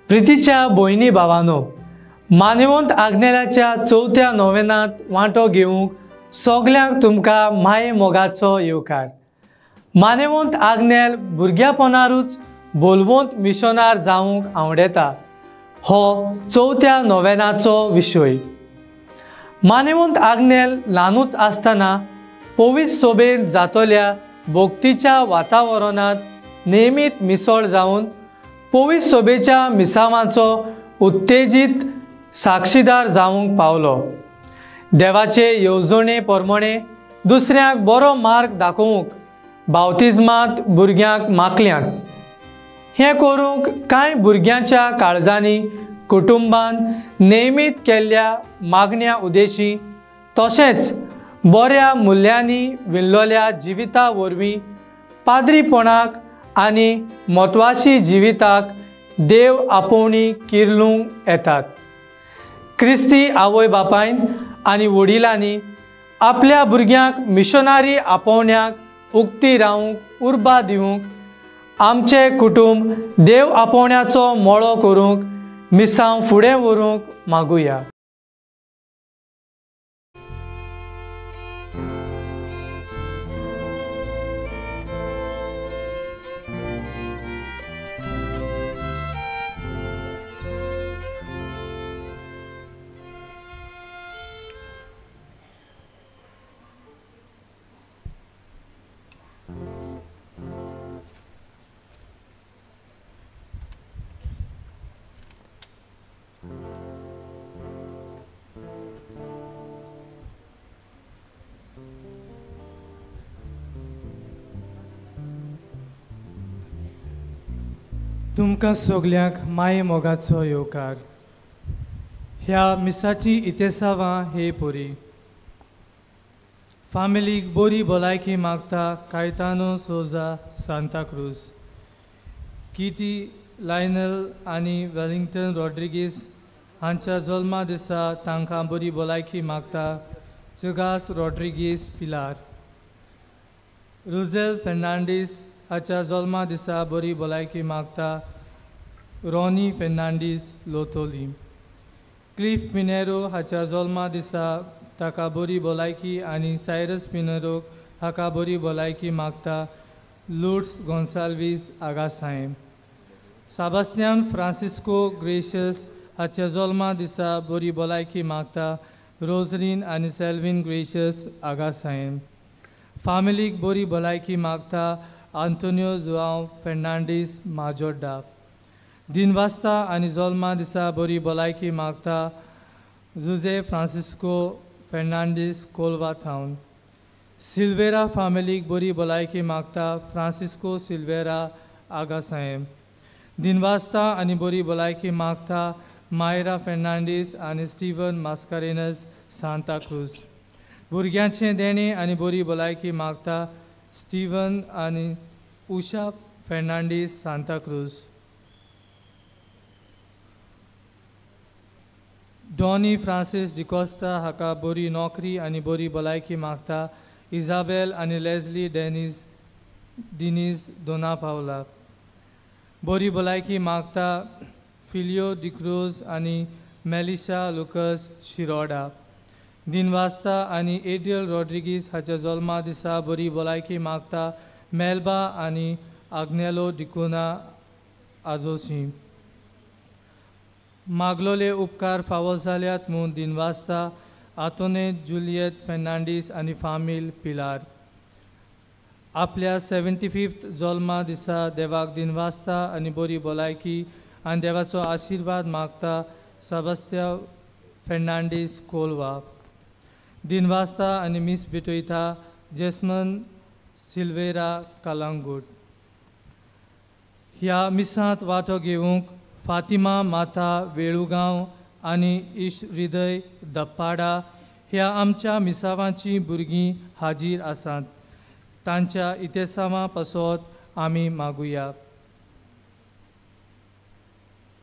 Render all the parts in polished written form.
प्रितीच्या भयणी भावानो, मानवंत आग्नेलाच्या चवथ्या नोवेनांत वांटो घेवंक सगल्यांक तुमकां माये मोगाचो येवकार. मानवंत आग्नेल भुरग्यापणारूच बोलवंत मिशनार जावंक आवडेता हो चवथ्या नोवेनाचो विशय. मानवंत आग्नेल ल्हानूच आसतना पवित्र सोबेंत जातल्या भक्तीच्या वातावरणांत नेमीत मिसळ जावन पवित्र सोबेच्या मिसावांचो उत्तेजीत साक्षीदार जावंक पावलो. देवाचे येवजणे प्रमाणे दुसऱ्यांक बरो मार्ग दाखोवंक बावतिज्मांत भुरग्यांक मागल्यांत. हें करूंक कांय भुरग्यांच्या काळजांनी कुटुंबान नेमीत केल्ल्या मागण्या उद्देशी तशेंच बऱ्या मुल्यांनी विणलोल्या जिविता वरवीं पाद्रीपणाक आनी म्हत्वाशी जिविताक देव आपोवणी किर्लूंक येतात. क्रिस्ती आवय बापायन आनी वडिलांनी आपल्या भुरग्यांक मिशनारी आपोवण्याक उक्ती रावूंक उर्बा दिवंक आमचें कुटुंब देव आपोवण्याचो मळो करूंक मिसांव फुडें व्हरूंक मागुया. तुमकां सगल्यांक माये मोगाचो येवकार. ह्या मिसाची इतेसावां हे पोरी फामिलीक बरी भलायकी मागता कायतानो सोजा सांताक्रूज, किटी लायनल आनी वेलिंगटन रॉड्रिगीस हांच्या जल्मा दिसा तांकां बरी भलायकी मागता चुगास रॉड्रिगीस पिलार. रुझेल फेर्नांडीस हाच्या जल्मा दिसा बरी भलायकी मागता रॉनी फेर्नांडीस लोतोली. क्लिफ पिनेरो हाच्या जल्मा दिसा ताका बरी भलायकी आनी सायरस पिनेरो हाका बरी भलायकी मागता लुट्स गोन्साल्वीस आगासायम. साबास्त्यान फ्रांसिस्को ग्रेशियस हाच्या जल्मा दिसा बरी भलायकी मागता रोजरीन आनी सेल्वीन ग्रेशियस आगासायम. फामिलीक बरी भलायकी मागता आंतोनियो जुआंव फेर्नांडीस माजोड्डा. दिनवास्ता आनी जल्मा दिसा बरी भलायकी मागता जुजे फ्रांसिस्को फेर्नांडीस कोलवा थावन. सिल्वेरा फामिलीक बरी भलायकी मागता फ्रांसिस्को सिल्वेरा आगासायम. दिनवास्ता आनी बरी भलायकी मागता मायरा फेर्नांडीस आनी स्टीवन मास्कारेनस सांताक्रूज. भुरग्यांचें देणें आनी बरी भलायकी मागता स्टीवन आनी उषा फेर्नांडीस सांताक्रूज. डॉनी फ्रांसीस डिकोस्टा हाका बरी नोकरी आनी बरी भलायकी मागता इजाबेल आनी लेजली डेनीस डिनीस दोना पावला. बरी भलायकी मागता फिलियो डिक्रूज आनी मेलिशा लुकस शिरोडा. दिनवास्ता आनी एड्रियल रॉड्रिगीस हाच्या जल्मा दिसा बरी भलायकी मागता मेल्बा आनी आग्नेलो डिकुना आजोसी. मागलोले उपकार फावो जाल्यात म्हूण दिनवास्ता आंतोने जुलियत फेर्नांडीस आनी फामील पिलार. आपल्या 75th जल्मा दिसा देवाक दिनवास्ता आनी बरी भलायकी आनी देवाचो आशिर्वाद मागता सेबास्त्यांव फेर्नांडीस कोलवा. दिनवास्ता आनी मीस भेटयता जेस्मन सिल्वेरा कलांगूट. ह्या मिसांत वांटो घेवंक फातिमा माता वेळुगांव आनी इश हृदय दप्पाडा ह्या आमच्या मिसावांची भुरगीं हाजीर आसात. तांच्या इतेसावां पासत आमी मागुया.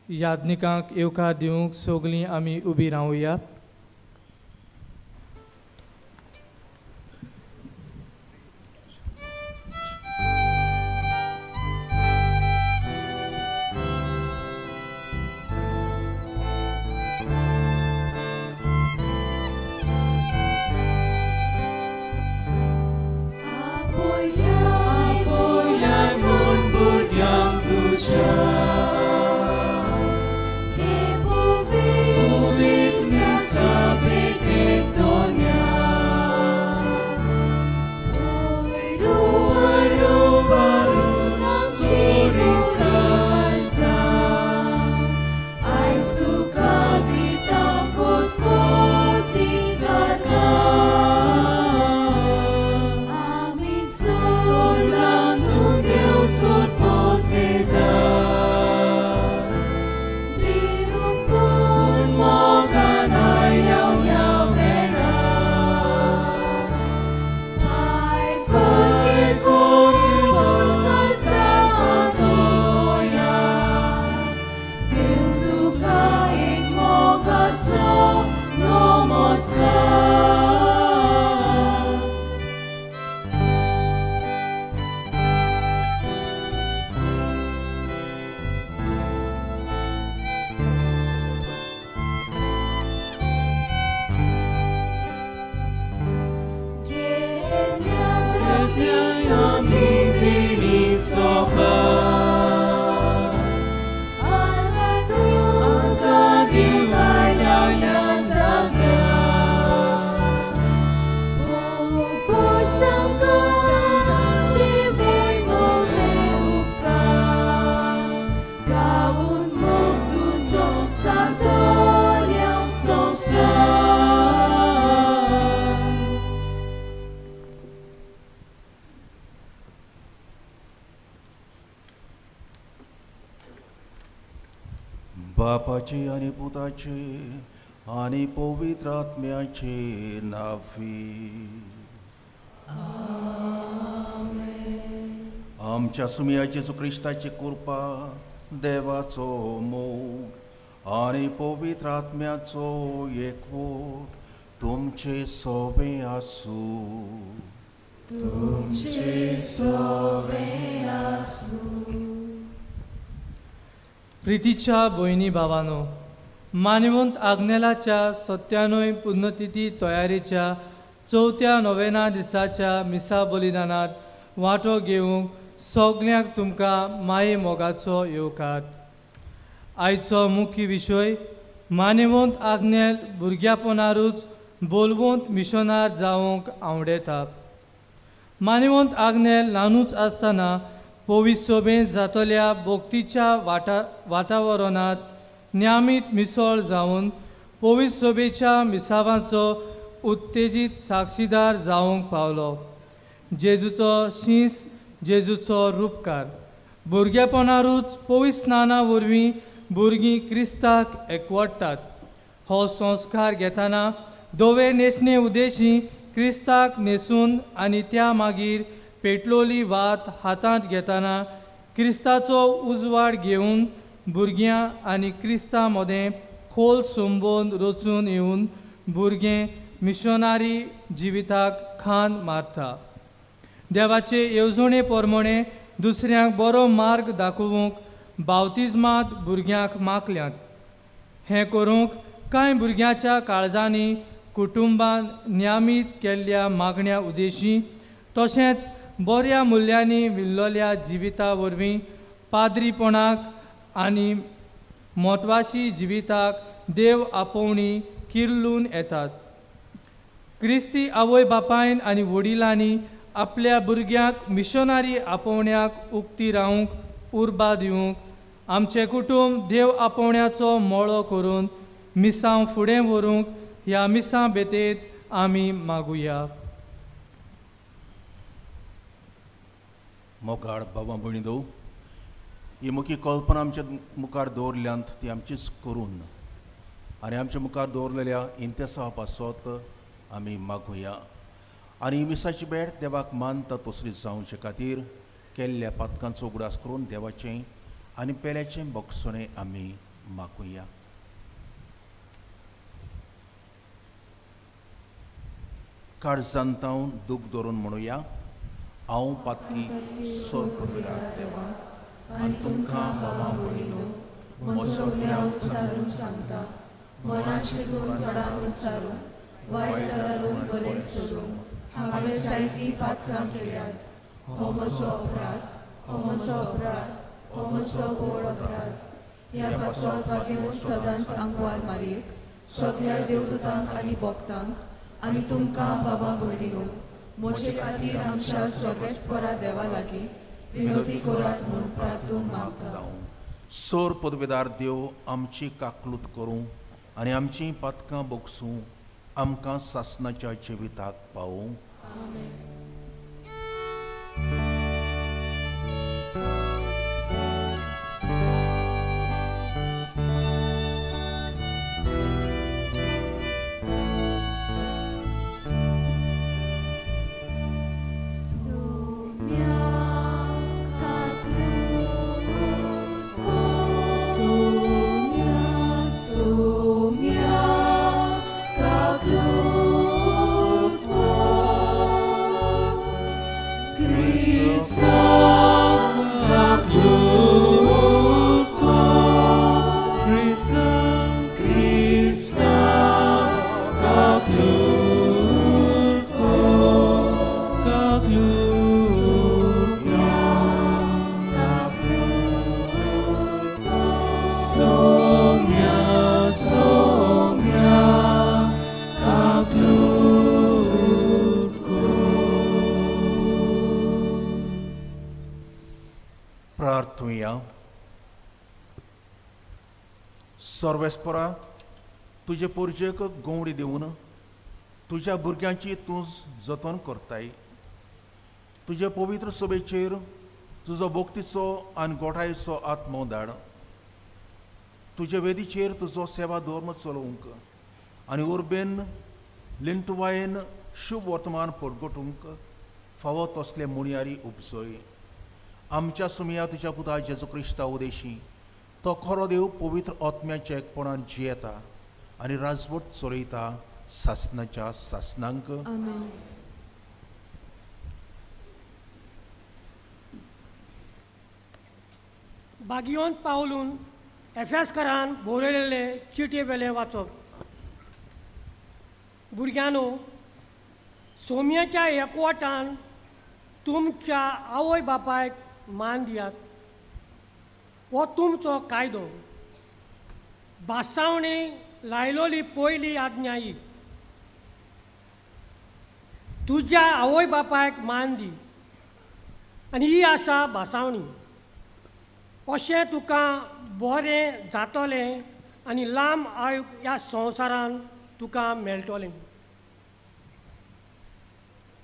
याज्ञिकांक येवकार दिवंक सगलीं आमी उबी रावया. बापाचे आनी पुताचे आनी पवित्र आत्म्याचे नांवी। आमच्या सुमया जेजू क्रिस्ताची कृपा, देवाचो मोग आनी पवित्र आत्म्याचो एकवट तुमचे सोबे आसूं। तुमचे सोबे आसूं। प्रितीच्या भयणी भावानो, मानवंत आग्नेलाच्या 97 पुण्यतिथी तयारीच्या चवथ्या नोवेना दिसाच्या मिसा बलिदानात वांटो घेवंक सगल्यांक तुमकां माये मोगाचो येवकार। आयचो मुख्य विशय मानवंत आग्नेल भुरग्यापणारूच बोलवंत मिशनार जावंक आवडेता। मानवंत आग्नेल ल्हानूच आसतना पवित्र सोबेंत जातल्या भक्तीच्या वातावरणांत नियमीत मिसळ जावन पवित्र सोबेच्या मिसावांचो उत्तेजीत साक्षीदार जावंक पावलो। जेजूचो शींस, जेजूचो रुपकार। भुरगेपणारूच पवित्र स्नाना वरवीं भुरगीं क्रिस्ताक एकवटतात। हो संस्कार घेतना धवे न्हेसणे उद्देशी क्रिस्ताक न्हेसून आनी त्या मागीर पेटलोली वात हातांत घेतना क्रिस्ताचो उजवाड घेवन भुरग्यां आनी क्रिस्ता मदें खोल संबंद रचून येवन भुरगें मिशनारी जिविताक खान मारता। देवाचे येवजणे प्रमाणे दुसऱ्यांक बरो मार्ग दाखोवंक बावतिज्मांत भुरग्यांक मागल्यात। हें करूंक कांय भुरग्यांच्या काळजांनी कुटुंबान नियमीत केल्ल्या मागण्या उद्देशी तशेंच बऱ्या मुल्यांनी विल्लोल्या जिविता वरवीं पाद्रीपणाक आनी म्हत्वाशी जिविताक देव आपोवणी किर्लून येतात। क्रिस्ती आवय बापायन आनी वडिलांनी आपल्या भुरग्यांक मिशनारी आपोवण्याक उक्ती रावंक उर्बा दिवंक आमचें कुटुंब देव आपोवण्याचो मळो करून मिसांव फुडें व्हरूंक ह्या मिसां बेतेंत आमी मागुया। मोगाळ बाबा भयणी दो, ही मुखी कल्पना आमच्या मुखार दवरल्यांत ती आमचीच करून आनी आमच्या मुखार दवरलेल्या इंतेसांवा पासत आमी मागुया आनी मिसाची भेट देवाक मानता तसली जावचे खातीर केल्ल्या पातकांचो उगडास करून देवाचें आनी पेल्याचें बक्षणें आमी मागुया। काळजांत दूख धरून म्हणुया, हांव पातकी सोरपतुरा देवा आनी तुमकां बाबा भयणीनो म्हजो उच्चारून सांगता, मनान चिंतून तोंडान उच्चारून वायट थारून बरें सोडून हांवें जायतीं पातकां केल्यात। हो म्हजो अपराध, हो म्हजो अपराध, हो म्हजो व्हड अपराध। ह्या पासत वागेवन सदांच आंकवार मारयेक, सगल्या देवदूतांक आनी भक्तांक आनी तुमकां बाबा भयणीनो म्हजे खातीर आमच्या सर्वेस्परा देवा लागीं विनोदी करात म्हूण प्रार्थून मागता। सोर पदवेदार देव आमची काकलूत करूं आनी आमची पातकां बोगसूं, आमकां सासनाच्या जिविताक पावूं। सर्वेस्परा तुजे पोरजेक गवडी दिवन तुज्या भुरग्यांची तूं जतन करताय। तुजे पवित्र सभेचेर तुजो भक्तीचो आनी गोठायेचो आत्मो धाड। तुजे वेदीचेर तुजो सेवा धर्म चलोवंक आनी उर्बेन लिंटवायन शुभ वर्तमान परगटूंक फावो तसले मुणयारी उपजय। आमच्या सुमया तुज्या पुता जेजू क्रिस्ता उदेशी तो खरो देव पवित्र आत्म्याच्या एकपणान जियेता आनी राजवट चलयता सासनाच्या सासनांक। आमेन। बागियोन पावलून एफेसकारान बरयलेले चिटये वेलें वाचप। भुरग्यांनो, सोम्याच्या एकवटान तुमच्या आवय बापायक मान दियात, हो तुमचो कायदो। भासावणी लायलोली पयली आज्ञा ही, तुज्या आवय बापायक मान दी, आनी ही आसा भासावणी। अशें तुका बरें जातलें आनी लांब आयु ह्या संवसारान तुका मेळटलें।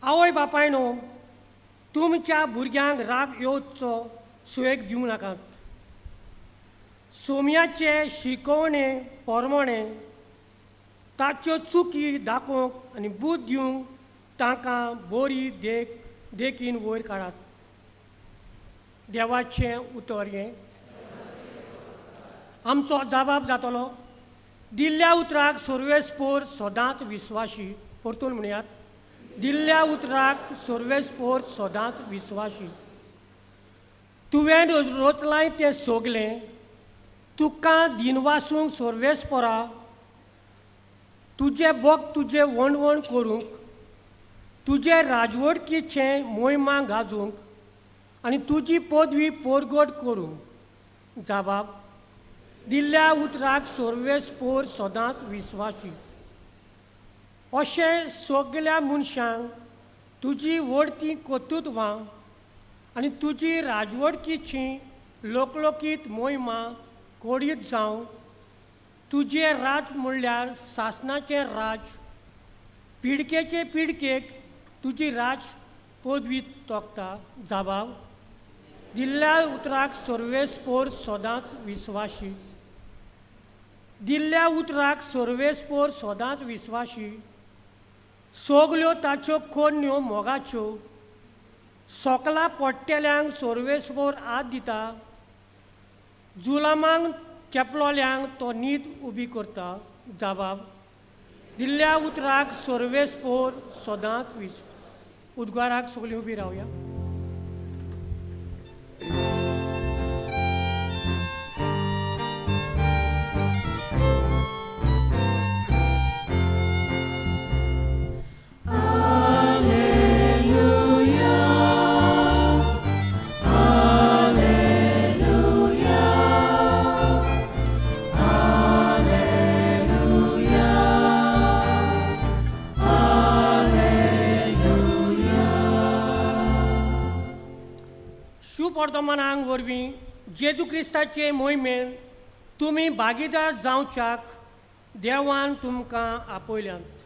आवय बापायनो, तुमच्या भुरग्यांक राग येवचो सुयेक दिवं नाकात। सोम्याचे शिकोवणे परमणे ताच्यो चुकी दाखोवंक आनी बूद दिवंक तांकां बरी देख देखीन वयर काडात। देवाचें उतर हें। आमचो जबाब जातलो, दिल्ल्या उतराक सर्वेस्पोर सदांच विस्वाशी। परतून म्हणयात, दिल्ल्या उतराक सर्वेस्पोर सदांच विस्वाशी। तुवें रोचलाय तें सोगलें, तुका दिनवासूंक सर्वेस्पोरा, तुजें बोक तुजें वणवण करूंक, तुजे राजवटकीचें मोहिमा गाजूंक आनी तुजी पदवी परगट करूंक। जबाब, दिल्ल्या उतराक सर्वेस्पोर सदांच विस्वाशी। अशें सगल्या मनशांक तुजी वडती कर्तृत्वां आनी तुजी राजवटकीची लोकलोकीत मोहिमा कोडीत जावं। तुजें राज म्हणल्यार सासणाचें राज, पिडकेचे पिडकेक तुजी राज पदवी तोखता। जबाब, दिल्ल्या उतराक सर्वेस्पोर सदांच विस्वाशी। दिल्ल्या उतराक सर्वेस्पोर सदांच विस्वाशी। सगल्यो ताच्यो कोन्यो मोगाच्यो, सोकला पडटेल्यांक सर्वेस्पोर हात दिता, जुलामांक चेपलोल्यांक तो नीत उबी करता। जबाब, दिल्ल्या उतराक सर्वेस्पोर सदांच विस। उद्गाराक सगळीं उबी रावया। वर्धमानांक वरवीं जेजू क्रिस्ताचे मोहिमेन तुमी भागीदार जावच्याक देवान तुमकां आपयल्यात।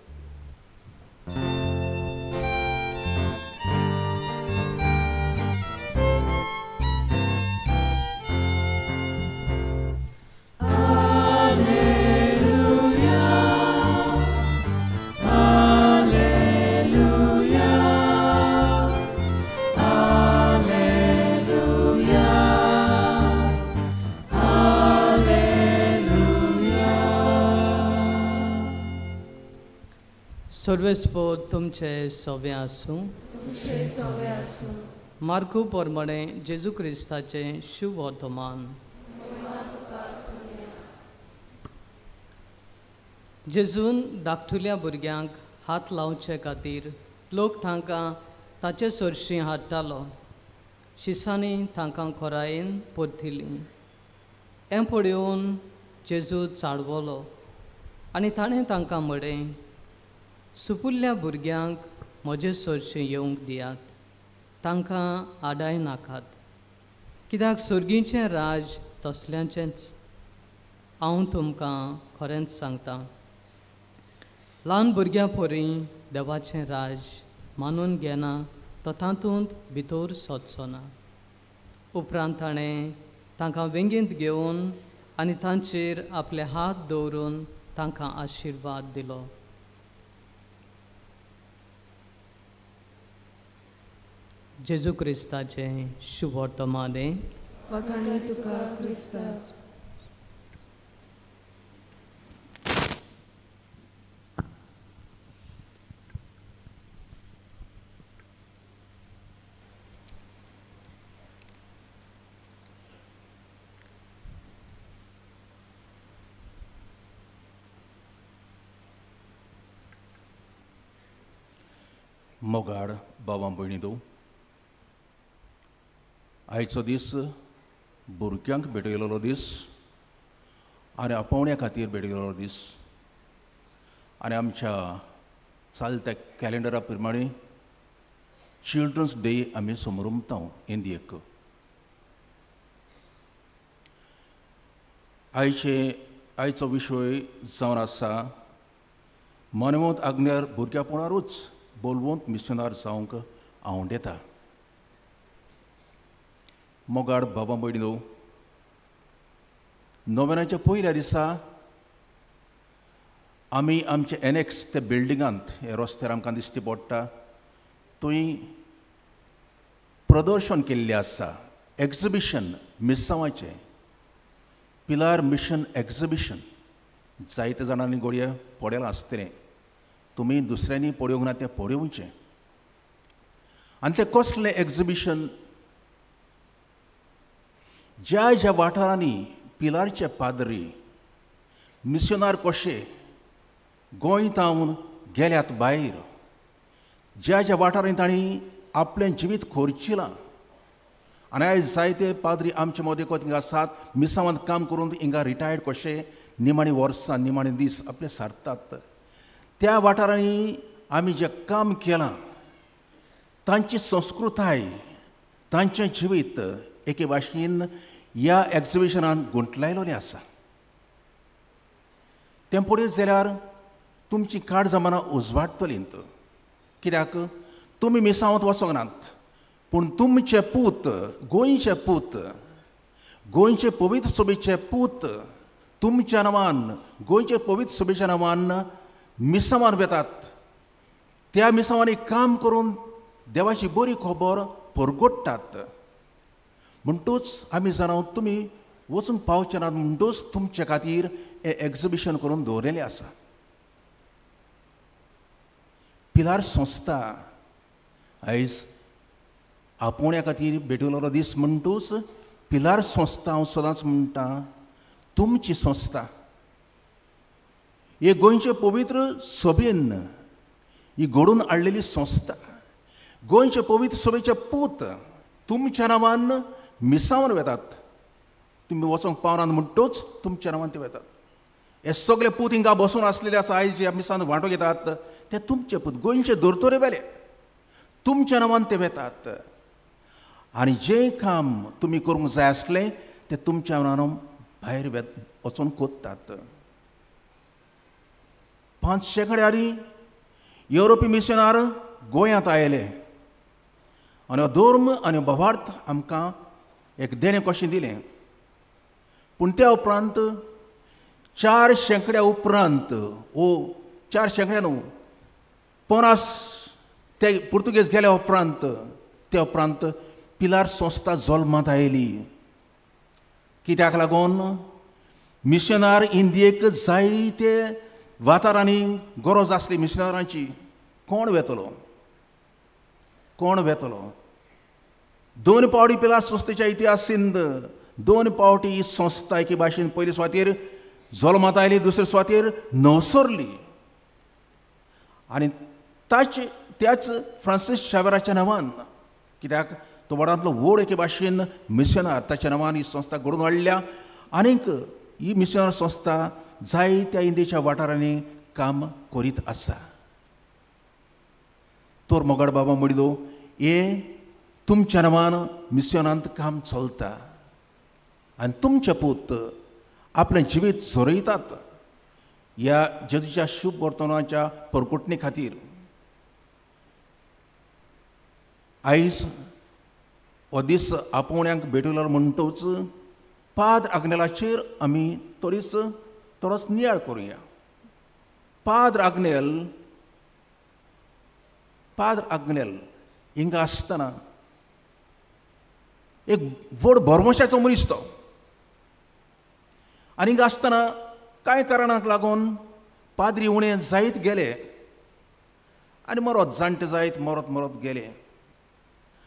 सर्वेस्पोर तुमचे सोबे आसूं। मार्कू परमणे जेजू क्रिस्ताचें शुभ वर्तमान। जेजून धाकटुल्या भुरग्यांक हात लावचे खातीर लोक तांकां ताचे सरशीं हाडटालो। शिसांनी तांकां खोरायेन परतिली। हें पळोवन जेजू चाळवलो आनी ताणें तांकां म्हळें, सुपुल्ल्या भुरग्यांक म्हजे सरशीं येवंक दियात, तांकां आडाय नाकात, कित्याक सर्गीचें राज तसल्यांचेंच। हांव तुमकां खरेंच सांगता, ल्हान भुरग्यां परी देवाचें राज मानून घेना तो तातूंत भितर सोदचो ना। उपरांत ताणें तांकां वेंगेंत घेवन आनी तांचेर आपले हात दवरून तांकां आशिर्वाद दिलो. जेजू क्रिस्ताचें शुभवर्तमानें. वखाणे तुका क्रिस्ता. मोगाड बाबा भयणी दो, आयचो दीस भुरग्यांक भेटयलेलो दीस आनी आपोवण्या खातीर भेटयलेलो दीस आनी आमच्या चालत्या कॅलेंडरा प्रमाणे चिल्ड्रन्स डे आमी समरमता इंडियेक. आयचो विशय जावन आसा मानवत आग्नेर भुरग्यापणारूच बोलवंत मिशनार जावंक आवंडेता. मोगाड बाबा भयणीनो, नोव्हेंबराच्या पयल्या दिसा आमी आमचे एनएक्स त्या बिल्डिंगांत हे रस्त्यार आमकां दिश्टी पडटा थंय प्रदर्शन केल्लें आसा, एक्झिबिशन मिसांवाचें, पिलार मिशन एक्झिबिशन. जायते जाणांनी घडये पळयलां आसतलें, तुमी दुसऱ्यांनी पळोवंक ना तें पळोवचें. आनी तें कसलें एक्झिबिशन? ज्या ज्या वाठारांनी पिलारचे पाद्री मिशनार कशे गोंय तावन गेल्यात भायर, ज्या ज्या वाठारांनी तांणी आपलें जिवीत खोर्चिलां आनी आयज जायते पाद्री आमचे मदीं हिंगा आसात, मिसांवांत काम करून हिंगा रिटायर्ड कशे निमाणी वर्सां निमाणे दीस आपले सारतात. त्या वाठारांनी आमी जें काम केलां तांची संस्कृताय, तांचें जिवीत एके भाशेन ह्या एक्झिबिशनान गुंतलायलोलें आसा. तें पळयत जाल्यार तुमची काळजां उजवाडटलीं. कित्याक तुमी मिसांवांत वचोंक नात, पूण तुमचे पूत, गोंयचे पूत, गोंयचे पवित्र सभेचे पूत तुमच्या नांवान, गोंयचे पवित्र सभेच्या नांवान मिसांवान वेतात. त्या मिसांवांनी काम करून देवाची बरी खबर परगोडटात. म्हणटूच आमी जाणां तुमी वचूंक पावचे नात, म्हणटूच तुमचे खातीर हें एक्झिबिशन करून दवरिल्लें आसा. पिलार संस्था आयज आपोवण्या खातीर भेटयलेलो दीस म्हणटूच पिलार संस्था हांव सदांच म्हणटा तुमची संस्था हे गोंयचे पवित्र सभेन ही घडोवन हाडलेली संस्था, गोंयचे पवित्र सभेचे पूत तुमच्या नांवान मिसावन वेतात. तुमी वचोंक पावनात म्हणटूच तुमच्या नांवान ते वेतात. हे सगळे पूत हिंगा बसून आसलेले आसा, आयज ह्या मिसान वांटो घेतात ते तुमचे पूत, गोंयचे दोतोरे बेले तुमच्या नांवान ते वेतात. आनी जें काम तुमी करूंक जाय आसलें तें तुमच्या नांवान भायर वचून कोत्तात. 5 शेंकड्यांनी युरोपी मिशनार गोंयांत आयले आनी धर्म आनी भावार्थ आमकां एक देणें कशें दिलें. पूण त्या उपरांत 4 शेंकड्या उपरांत, ओ 4 शेंकड्या न्हू, 50 ते पुर्तुगेज गेल्या उपरांत, त्या उपरांत पिलार संस्था जल्मांत आयली. कित्याक लागून मिशनार इंडियेक जायते वाठारांनी गरज आसली मिशनारांची. कोण वेतलो, कोण वेतलो? 2 पावटी पिलार संस्थेच्या इतिहासींत 2 पावटी ही संस्था एके भाशेन पयले सुवातेर जल्मांत आयली, दुसरे सुवातेर नवसरली. आनी ताचे त्याच फ्रांसीस शावेराच्या नांवान, कित्याक तो वडांतलो व्हड एके भाशेन मिशनार, ताच्या नांवान ही संस्था घडोवन हाडल्या. आनीक ही मिशनार संस्था जायत्या इंडियेच्या वाठारांनी काम करीत आसा. तर मोगाड बाबा म्हणलो, हे तुमच्या नांवान मिशनांत काम चलता आनी तुमचे पूत आपलें जिवीत झरयतात ह्या जेजूच्या शुभ वर्तनाच्या परकोटणे खातीर. आयज हो दीस आपोवण्यांक भेटयलो म्हणटूच पाद्र आग्नेलाचेर आमी थोडोच नियाळ करुया. पाद्र आग्नेल हिंगा आसतना एक व्हड भरवंशाचो मनीस तो. आनी हिंगा आसतना कांय कारणाक लागून पाद्री उणें जायत गेले आनी मरत जाणटे जायत मरत मरत गेले.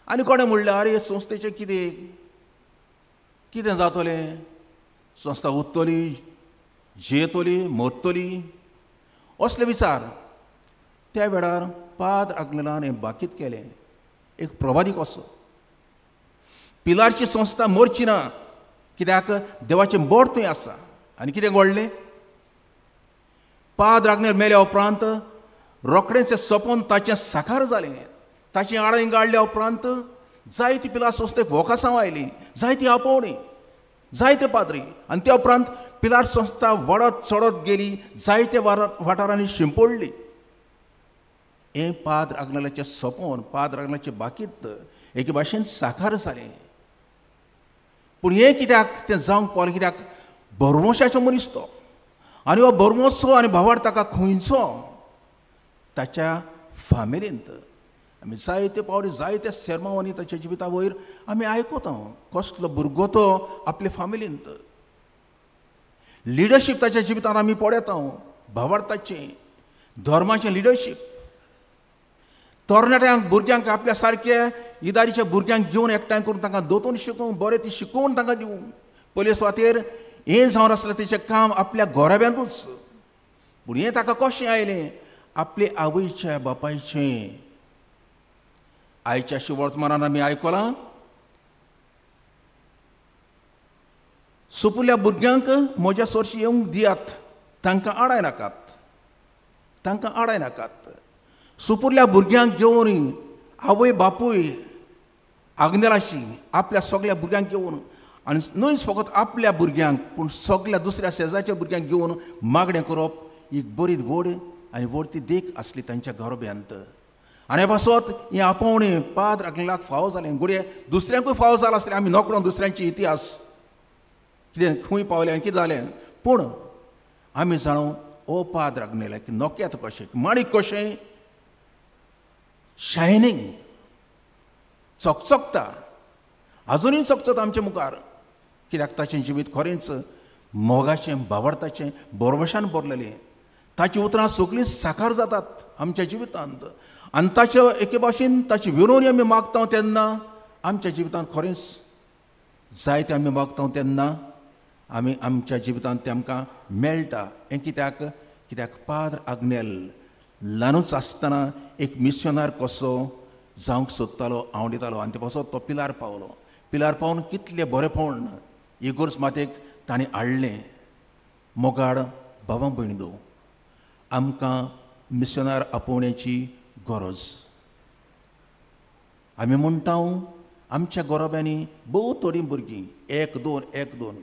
आनी कोणें म्हणलें, आरे संस्थेचें कितें कितें जातलें, संस्था उत्तली, जियेतली, मरतली, असले विचार. त्या वेळार पाद्र आग्नेलान हें बाकीत केलें, एक प्रवादीक असो. पिलारची संस्था मरची ना, कित्याक देवाचें बोट थंय आसा. आनी कितें घडलें, पाद्र आग्नेल मेल्या उपरांत रोखडेंच सपन ताचें साकार जालें. ताचें आडां गाडल्या उपरांत जायती पिलार संस्थेक वोकासांव आयलीं, जायती आपोवणी, जायते पाद्री. आनी त्या उपरांत पिलार संस्था वाडत चडत गेली, जायते वाठारांनी शिंपडली. हें पाद्र आग्नेलाचें सपन, पाद्र आग्नेलाचें बाकीत एके भाशेन साकार जालें. पूण हें कित्याक तें जावंक पावलें, कित्याक भरवंशाचो मनीस तो. आनी हो भरवंसो आनी भावार्थ ताका खंयचो, ताच्या फामिलींत. आमी जायते पावटी जायते सेर्मांवांनी ताच्या जिविता वयर आमी आयकता कसलो भुरगो तो आपले फामिलींत. लिडरशीप ताच्या जिवितांत आमी पळयता, भावार्थाचें, धर्माचें लिडरशीप. तरणाट्यांक, भुरग्यांक आपल्या सारके इदारीच्या भुरग्यांक घेवन एकठांय करून तांकां दोतोन शिकोवंक, बरें ती शिकोवन तांकां दिवंक. पयले सुवातेर हें जावन आसलें तेचें काम आपल्या घराब्यांतूच. पूण हें ताका कशें आयलें, आपले आवयच्या बापायचें. आयच्या शिवर्तमानान आमी आयकलां, सुपुल्ल्या भुरग्यांक म्हज्या सोरशी येवंक दियात, तांकां आडाय नाकात, तांकां आडाय नाकात. सुपुरल्या भुरग्यांक घेवन आवय बापूय आग्नेलाशी आपल्या सगल्या भुरग्यांक घेवन, आनी न्हय फकत आपल्या भुरग्यांक पूण सगल्या दुसऱ्या शेजारच्या भुरग्यांक घेवन मागणें करप एक बरी व्हड आनी व्हड ती देख आसली तांच्या घरोब्यांत. आनी हे पासत हें आपोवणें पाद्र आग्नेलाक फावो जालें. घडये दुसऱ्यांकूय फावो जालां आसलें, आमी नकळो दुसऱ्यांचे इतिहास कितें खंय पावलें आनी कितें जालें. पूण आमी जाणो ओ पाद्र आग्नेलाक नोक्यात कशें, माणीक कशें शायनींग चकचकता, आजुनूय चकचकता आमच्या मुखार. कित्याक ताचें जिवीत खरेंच मोगाचें, भावार्थाचें, भरवशान भरलेलें. ताचीं उतरां सगळीं साकार जातात आमच्या जिवितांत. आनी ताचे एके भाशेन ताची विनवणी आमी मागता तेन्ना आमच्या जिवितांत खरेंच जायते आमी मागता तेन्ना आमी आमच्या जिवितांत तें आमकां मेळटा. हें कित्याक, कित्याक पाद्र आग्नेल ल्हानूच आसतना एक मिशनर कसो जावंक सोदतालो, आवडितालो. आनी ते पासत तो पिलार पावलो. पिलार पावून कितलें बरेंपण इगोर्ज मातेक ताणें हाडलें. मोगाड बाबा भयणीदो, आमकां मिशनर आपोवण्याची गरज. आमी म्हणटा आमच्या गोरोब्यांनी भोव थोडीं भुरगीं, एक दोन एक दोन.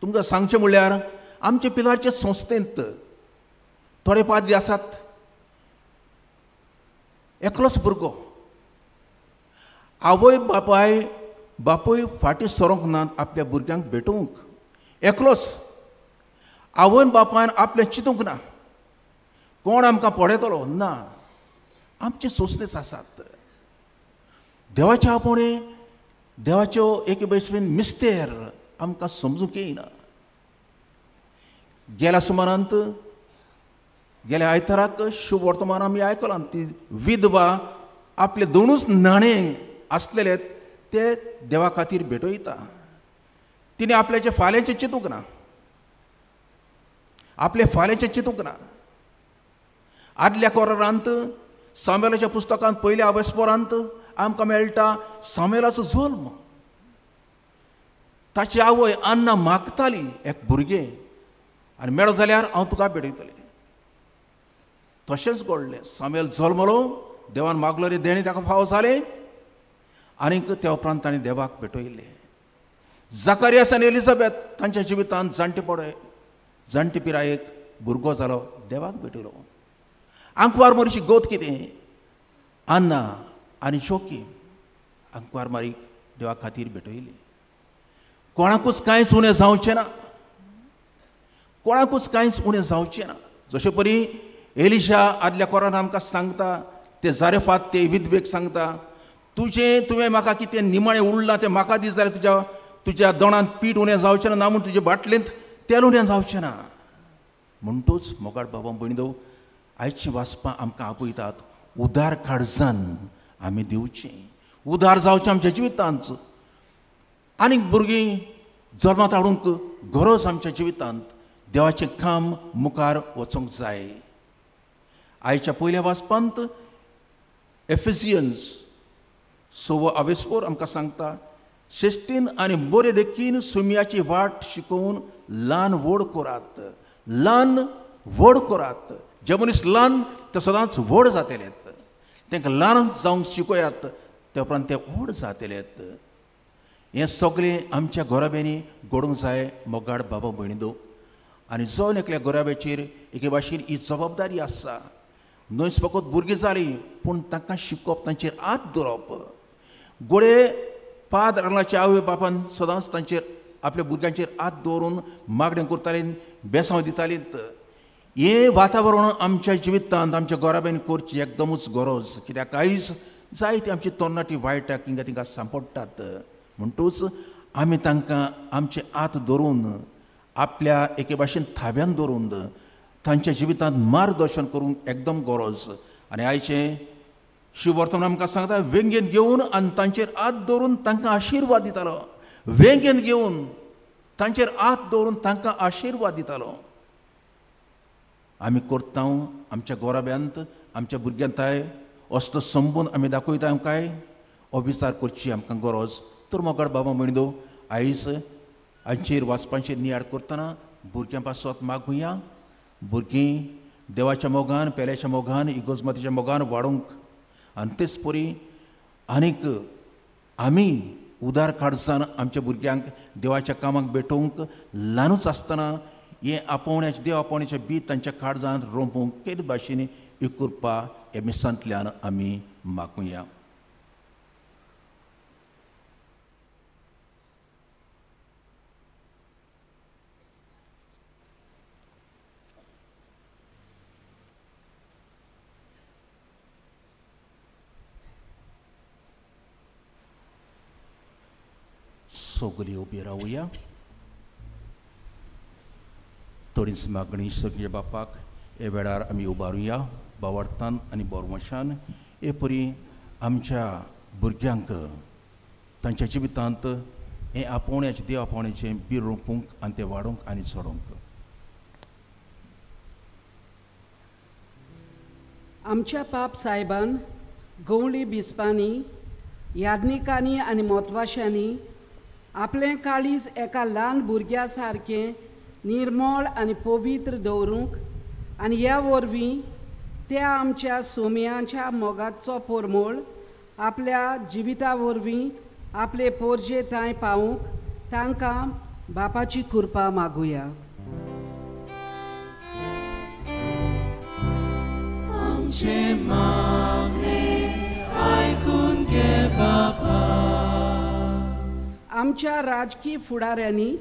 तुमकां सांगचें म्हणल्यार आमचे पिलारचे संस्थेंत थोडे पाद्री आसात, एकलोच भुरगो, आवय बापाय बापूय फाटीं सरोंक नात आपल्या भुरग्यांक भेटोवंक. एकलोच आवयन बापायन आपलें चिंतूंक ना, कोण आमकां पळयतलो ना. आमचे सोंसणेच आसात. देवाच्या आपोवणें, देवाच्यो एके भाशेन मिस्तेर आमकां समजूंक येना. गेल्या सुमारांत, गेल्या आयताराक शुभ वर्तमान आमी आयकलां, ती विधवा आपले दोनूच न्हाणे आसलेले ते देवा खातीर भेटयता. तिणें आपल्याचे फाल्यांचें चिंतूंक ना, आपले फाल्यांचें चिंतूंक ना. आदल्या कोरारांत सामेलाच्या पुस्तकांत पयल्या अवेस्पोरांत आमकां मेळटा सामेलाचो जल्म. ताची आवय अन्ना मागताली एक भुरगें, आनी मेळो जाल्यार हांव तुका भेटयतलें. तशेंच घडलें. सामेल जल्मलो, देवान मागलो रे देणें ताका फावो जालें, आनीक त्या उपरांत ताणें देवाक भेटयलें. जाकारियास आनी एलिझाबेथ तांच्या जिवितांत जाणटे पडे, जाणटे पिरायेक भुरगो जालो, देवाक भेटयलो. आंकवार मरीची गोत कितें, अन्ना आनी जोकीम आंकवार मारीक देवा खातीर भेटयली. कोणाकूच कांयच उणें जावचें ना, कोणाकूच कांयच उणें जावचें ना. जशें परी एलिशा आदल्या कोरान आमकां सांगता, ते जारेफात ते विधवेक सांगता, तुजें तुवें म्हाका कितें निमाणें उरलां तें म्हाका दी जाल्यार तुज्या तुज्या दोणांत पीठ उणें जावचें ना, ना म्हूण तुजे बाटलेंत तेल उणें जावचें ना. म्हणटूच मोगाळ बाबा भयणीदो, आयची वाचपां आमकां आपयतात उदार काळजान आमी दिवचें, उदार जावचें आमच्या जिवितांत. आनीक भुरगीं जल्मांत हाडूंक गरज आमच्या जिवितांत, देवाचें काम मुखार वचूंक जाय. आयच्या पयल्या वाचपांत एफिजियन्स 6 आवेस्पोर आमकां सांगता, श्रेश्ठीन आनी बरे देखीन सुम्याची वाट शिकोवन ल्हान व्हड करात, ल्हान व्हड करात. जे मनीस ल्हान ते सदांच व्हड जातले, तांकां ल्हान जावंक शिकयात, ते उपरांत ते व्हड जातले. हें सगळें आमच्या घराब्यांनी घडूंक जाय मोगाड बाबा भयणीदो. आनी जावन एकल्या घराब्याचेर एके भाशेन ही जबाबदारी आसा, न्हय फकत भुरगीं जालीं पूण तांकां शिकोवप, तांचेर हात दवरप. गोडे पाद रांगलाच्या आवय बापान सदांच तांचेर आपल्या भुरग्यांचेर हात दवरून मागणें करतालीं, बेसांव दितालीं. हें वातावरण आमच्या जिवितांत आमच्या घराब्यांनी करची एकदमूच गरज, कित्याक आयज जायती आमची तरणाटी वायटाक हिंगा तिंगा सांपडटात. म्हणटूच आमी तांकां आमचे हात धरून आपल्या एके भाशेन थाब्यान दवरून तांच्या जिवितांत मार्गदर्शन करूंक एकदम गरज. आनी आयचें शिववर्तमान आमकां सांगता, वेंगेन घेवन आनी तांचेर हात दवरून तांकां आशिर्वाद दितालो. वेंगेन घेवन तांचेर हात दवरून तांकां आशिर्वाद दितालो. आमी करता आमच्या घराब्यांत आमच्या भुरग्यांताय असलो संबंद आमी दाखयता काय हो विचार करची आमकां गरज. तर मोगाळ बाबा भयणीदो, आयज हांचेर वाचपांचेर नियाळ करतना भुरग्यां पासत मागुया, भुरगीं देवाच्या मोगान, पेल्याच्या मोगान, इगोजमातीच्या मोगान वाडोवंक. आनी तेच परी आनीक आमी उदार काळजान आमच्या भुरग्यांक देवाच्या कामाक भेटोवंक ल्हानूच आसतना हें आपोवण्याचें देव आपोवण्याचें बीज तांच्या काळजान रोंपूंक केद भाशेन ही कृपा ह्या मिसांतल्यान आमी मागुया. सगळी उबी रावया. थोडीच मागणी सगळ्या बापाक हे वेळार आमी उबारुया बावडतान आनी बोरवंशान. हे परी आमच्या भुरग्यांक तांच्या जिवितांत हें आपोवण्याचें देव आपोवण्याचें बी रोंपूंक आनी तें वाडोवंक आनी चडोवंक. आमच्या पाप साहेबान गवळी बिस्पांनी, याज्ञिकांनी आनी मोतवाशांनी आपलें काळीज एका ल्हान भुरग्या सारकें निर्मळ आनी पवित्र दवरूंक आनी ह्या वरवीं त्या आमच्या सोम्याच्या मोगाचो पोरमोळ आपल्या जिविता वरवीं आपले पोरजे थंय पावूंक तांकां बापाची कृपा मागुया. आमचें मागणें आयकून घे बापा. आमच्या राजकी फुडाऱ्यांनी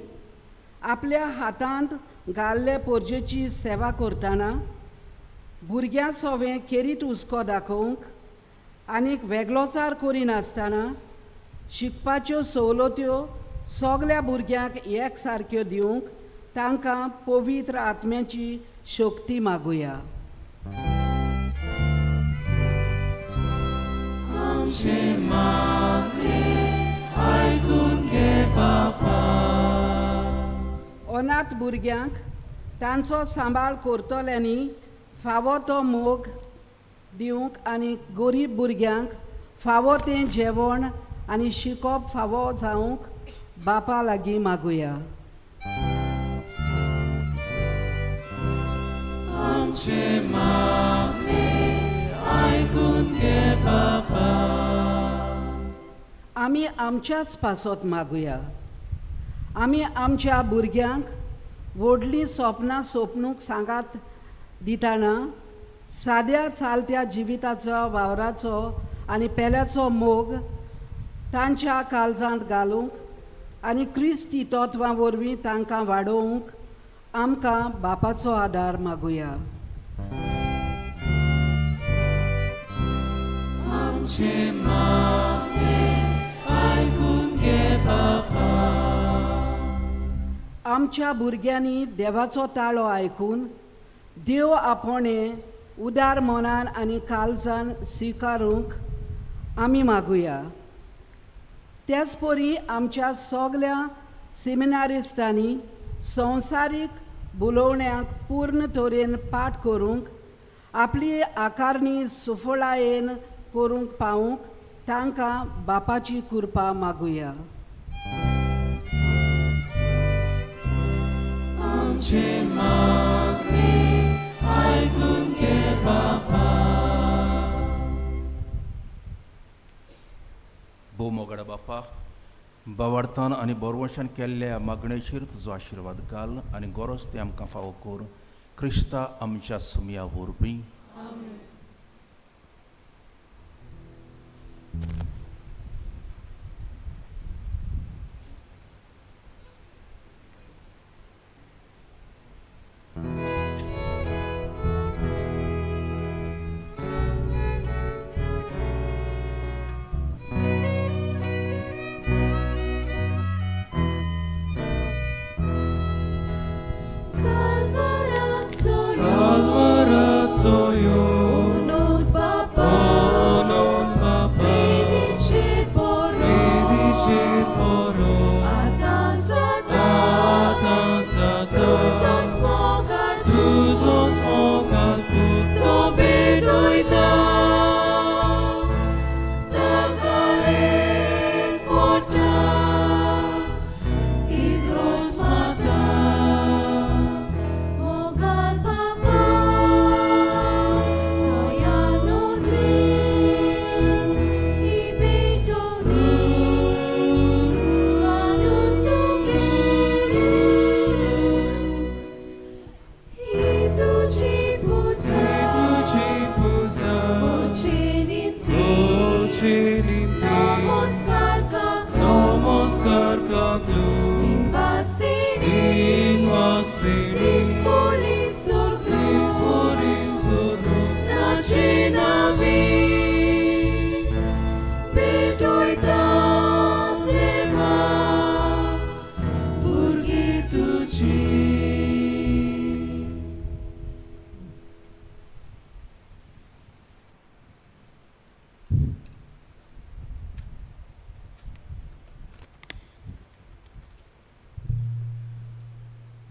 आपल्या हातांत घाल्ले पोरजेची सेवा करतना भुरग्यां सोवें खेरीत हुस्को दाखोवंक आनीक वेगळोचार करिनासतना शिकपाच्यो सवलत्यो सगल्या भुरग्यांक एक सारक्यो दिवंक तांकां पवित्र आत्म्याची शक्ती मागुया. आमचें मागणें आयकून घे बापा. अनाथ भुरग्यांक तांचो सांबाळ करतल्यांनी फावो तो मोग दिवंक आनी गरीब भुरग्यांक फावो तें जेवण आनी शिकोवप फावो जावंक बापा लागीं मागुया. आमचें मागणें आयकून घे बापा. आमी आमच्याच पासत मागुया. आमी आमच्या भुरग्यांक व्हडलीं सपनां सोपनूंक सांगात दितना साद्या चालत्या जिविताचो वावराचो आनी पेल्याचो मोग तांच्या काळजांत घालूंक आनी क्रिस्ती तत्वां वरवीं तांकां वाडोवंक आमकां बापाचो आदार मागुया. आमचें मागणें आयकून घे बापा. आमच्या भुरग्यांनी देवाचो ताळो आयकून देव आपोवणें उदार मनान आनी काळजान स्विकारूंक आमी मागुया. त्याच परी आमच्या सगल्या सेमिनारिस्टांनी संवसारीक बोलोवण्याक पूर्ण तरेन पाठ करूंक आपली आकारणी सुफळायेन करूंक पावूंक तांकां बापाची कृपा मागुया. आमचें मागणें आयकून घे बापा. भोव मोगाडा बापा, बावार्थान आनी बरवशान केल्ल्या मागणेचेर तुजो आशिर्वाद घाल आनी गरज तें आमकां फावो कर. क्रिस्ता आमच्या सुमया वरवीं.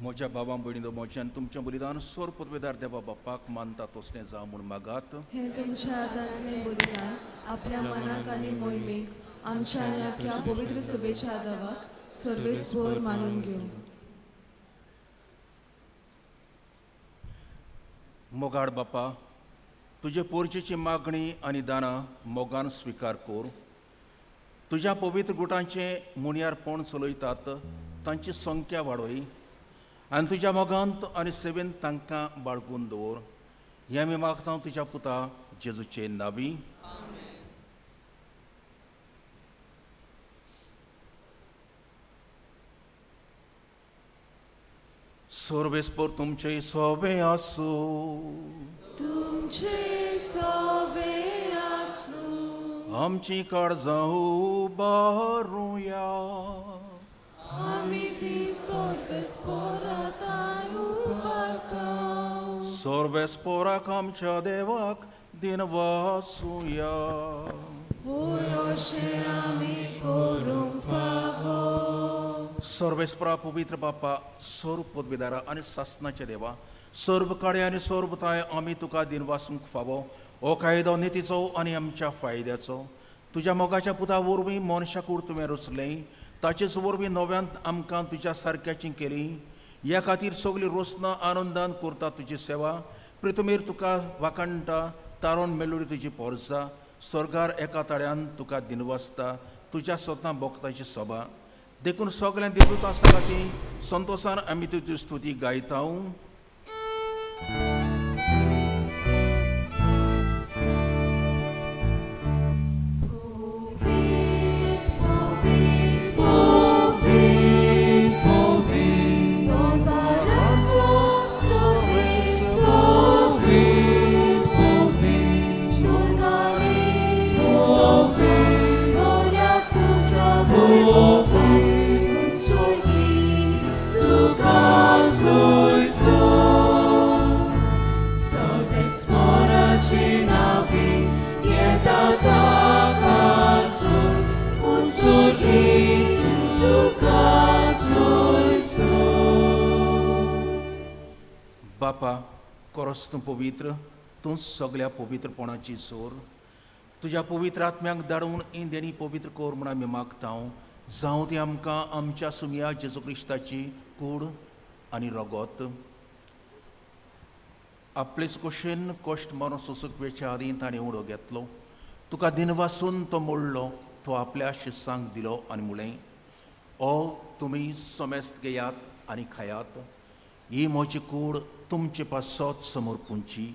म्हज्या बाबा भयणीनो, म्हज्यान तुमचें बलिदान सोर पदवेदार देवा बापाक मानता तसलें जावं म्हूण मागात. हें तुमच्या हातांतलें बलिदान आपल्या मनाक आनी मोहिमेक आमच्या आनी आख्या पवित्र सभेच्या देवाक सर्वेस्पर मानून घेवं. मोगाड बापा, तुजे पोरचेची मागणी आनी दानां मोगान स्विकार कर. तुज्या पवित्र गुटांचें मुनियारपण चलयतात तांची संख्या वाडय आनी तुज्या मोगांत आनी सेवेन तांकां बाळगून दवर. हें आमी मागता तुज्या पुता जेजूचे नावी. सर्वेस्पर तुमचे सोबे आसूं. तुमचे सोबे आसूं. आमची काळजां उबारुया. आमी ती सर्वेस्पराताय उबारता. सर्वेस्पराक आमच्या देवाक दिनवासुया. होय अशें आमी करूंक फावो. सर्वेस्परा पवित्र बापा, सर्व पदवीदारा आनी सासनाच्या देवा, सर्व काडे आनी सर्वताय आमी तुका दिनवासूंक फावो. हो कायदो नितीचो आनी आमच्या फायद्याचो. तुज्या मोगाच्या पुता वरवीं मनशाकूड तुवें रचलें, ताचेच वरवीं नव्यान आमकां तुज्या सारक्याची केली. ह्या खातीर सगळी रोसना आनंदान करता तुजी सेवा. प्रितुमेर तुका वाखाणटा, तारोन मेलोडी तुजी पोरसा. स्वर्गार एका ताळ्यान तुका दिनवासता, तुज्या स्वता भोगताची सभा. देखून सगळ्यां देवदूत आसा ती संतोशान आमी तुजी स्तुती गायता. Povid, बापा, कोरस तूं पवित्र, तूं सगल्या पवित्रपणाची सोर। तुज्या पवित्र आत्म्यांक धाडून इंदेणी पवित्र कोर म्हूण आमी मागता। जावं ती आमकां आमच्या सुमया जेजू क्रिस्ताची कूड आनी रगत। आपलेच कुशीन कश्ट मरण सोसूंक वेच्या आदीं ताणें उडो घेतलो, तुका दिनवासून तो मोडलो, तो आपल्या शिसांक दिलो आनी म्हणलें, ओ तुमी समेस्त घेयात आनी खायात, ही म्हजी कूड तुमचे पासत समर्पूंची।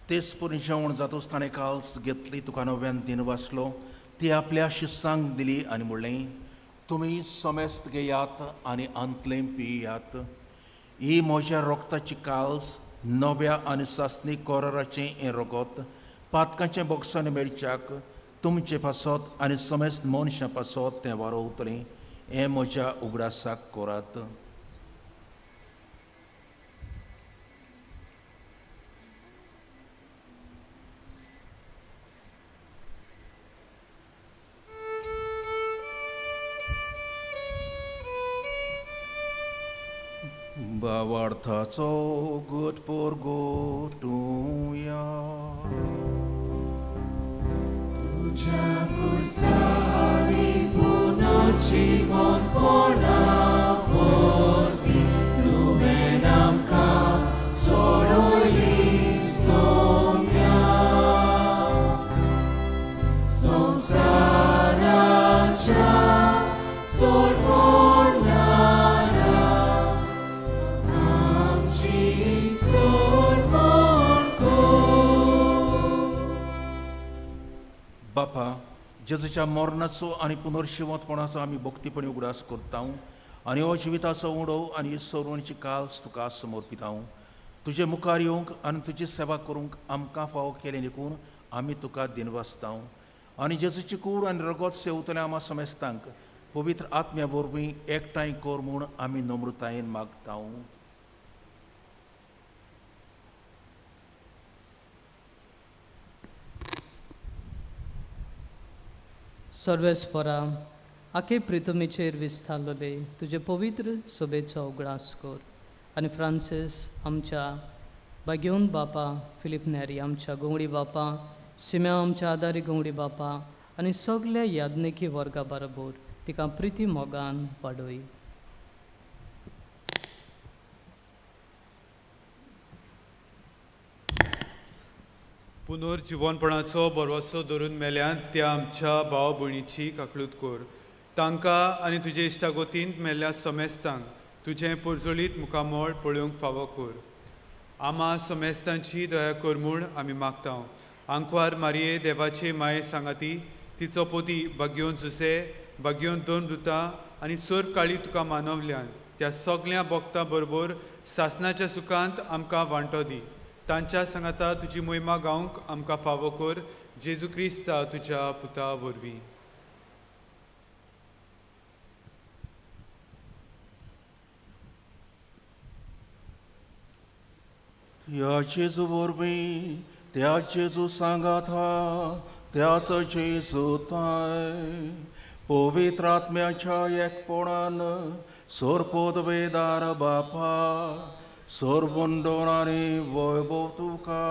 तेच परी जेवण जातूच ताणें काल्स घेतली, तुका नव्यान दिन वाचलो, ती आपल्या शिसांक दिली आनी म्हणलें, तुमी समेस्त घेयात आनी अंतलें पियात, ही म्हज्या रोगताची काल्स, नव्या आनी सासणी कोराराचें हें रगत पातकांचें बोगसाण मेळच्याक तुमचे पासत आनी समेस्त मनशां पासत तें वारोवतलें, हें म्हज्या उगडासाक करात। भावार्थाचो गुट पोरगोटुया। तुझ्या कुसारी पुनर्जीवनपणा वरवीं तुवें आमकां सोडयली सोम्या, संवसाराच्या सोडवणारा आमची सोडवण कर। बापा, जेजूच्या मरणाचो आनी पुनर्शिवंतपणाचो आमी भक्तीपणी उगडास करता आनी हो जिविताचो उडो आनी सोडवणीची काल्स तुका समर्पिता। तुजे मुखार येवंक आनी तुजी सेवा करूंक आमकां फावो केलें देखून आमी तुका दिनवासता आनी जेजूची कूड आनी रगत सेवतल्या आमा समेस्तांक पवित्र आत्म्या वरवीं एकठांय कर म्हूण आमी नम्रतायेन मागता। सर्वेस्परा, आखे प्रितमीचेर विस्तारलेले तुजे पवित्र सोबेचो उगडास कर आनी फ्रांसीस आमच्या बागेवन बापा, फिलीप नेरी आमच्या गोंगडी बापा, सिम्या आमच्या आदारी गोंगडी बापा आनी सगल्या याज्ञिकी वर्गा बरोबर तिका प्रिती मोगान वाडय। पुनर्जिवनपणाचो भरवसो धरून मेल्यान त्या आमच्या भाव भयणीची काकळूत कर, तांकां आनी तुजे इश्टागोतींत मेल्ल्या समेस्तांक तुजें पोरजोळीत मुखामळ पळोवंक फावो कर। आमा समेस्तांची दया कर म्हूण आमी मागता। आंकवार मारये देवाचे माये सांगाती तिचो पोती बागयोन जुसे, बागयोन दोन दुतां आनी सर्व काळी तुका मानवल्यान त्या सगल्या भक्तां बरोबर सासनाच्या सुखांत आमकां वांटो दी। तांच्या सांगाता तुजी मोहिमा गावंक आमकां फावो कर, जेजू क्रिस्ता तुज्या पुता वरवीं। ह्या जेजू वरवीं, त्या जेजू सांगाता, त्याच जेजू ताय पवित्र आत्म्याच्या एकपणान सोरपोदवेदार बापा, सोरबंडोरानी वैभव तुका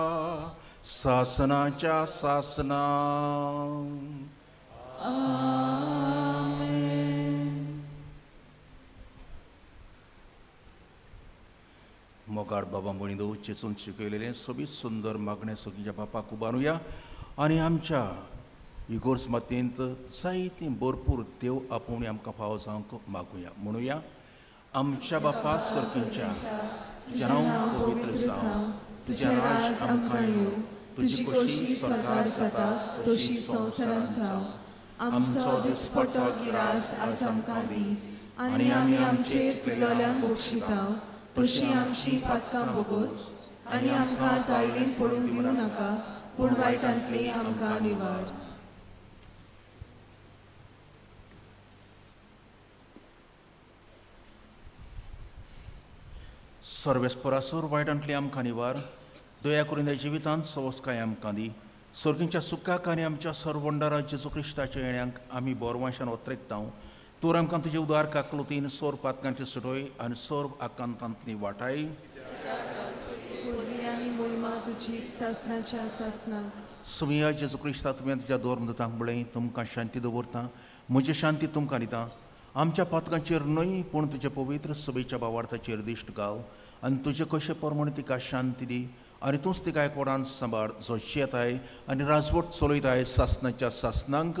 सासनाच्या सासना। आमेन। मोगार बाबा म्हणिदो चेसून शिकयलेलें सोबीत सुंदर मागणें सगळ्या बापाक उबारुया आनी आमच्या इगोर्स मातयेंत जायतीं भरपूर देव आपोवणी आमकां फावो जावंक मागुया। म्हणुया, आमच्या बापा सर्गींच्या, तुजें नांव पवित्र जावं, तुजें राज आमकां येवं, तुजी खोशी स्वर्गार जाता तशी संवसारांत जावं। आमचो दिसपटो गिरास आज आमकां दी आनी आमी आमचे चुकलोल्यांक बक्षिता तशी आमची पातकां बोगोस आनी आमकां ताळणींत पडूंक दिवं नाका, पूण वायटांतली आमकां निवार। सर्वेस्परासूर वायटांतली आमकां निवार। दया करून ह्या जिवितांत सवस्काय आमकां दी. सर्गींच्या सुखाक आनी आमच्या सर्वंडारा जेजू क्रिस्ताच्या येण्यांक आमी बोरवांशान ओत्रेकता. तूं आमकां तुजे उदार काकलुतीन सोर पातकांचे सुटोय आनी सर्व आकांतांतली वाटाय. सुमिया जेजू क्रिस्ता, तुवें तुज्या दोर मुदतांक म्हणलें, तुमकां शांती दवरता, म्हजी शांती तुमकां दिता. आमच्या पातकांचेर न्हय पूण तुज्या पवित्र सभेच्या भावार्थाचेर दिश्ट घाल आनी तुजे कशे प्रमाणे तिका शांती दी आनी तूंच तिका एकवटान सांबाळ, जो शेताय आनी राजवट चलयताय सासनाच्या सासनांक.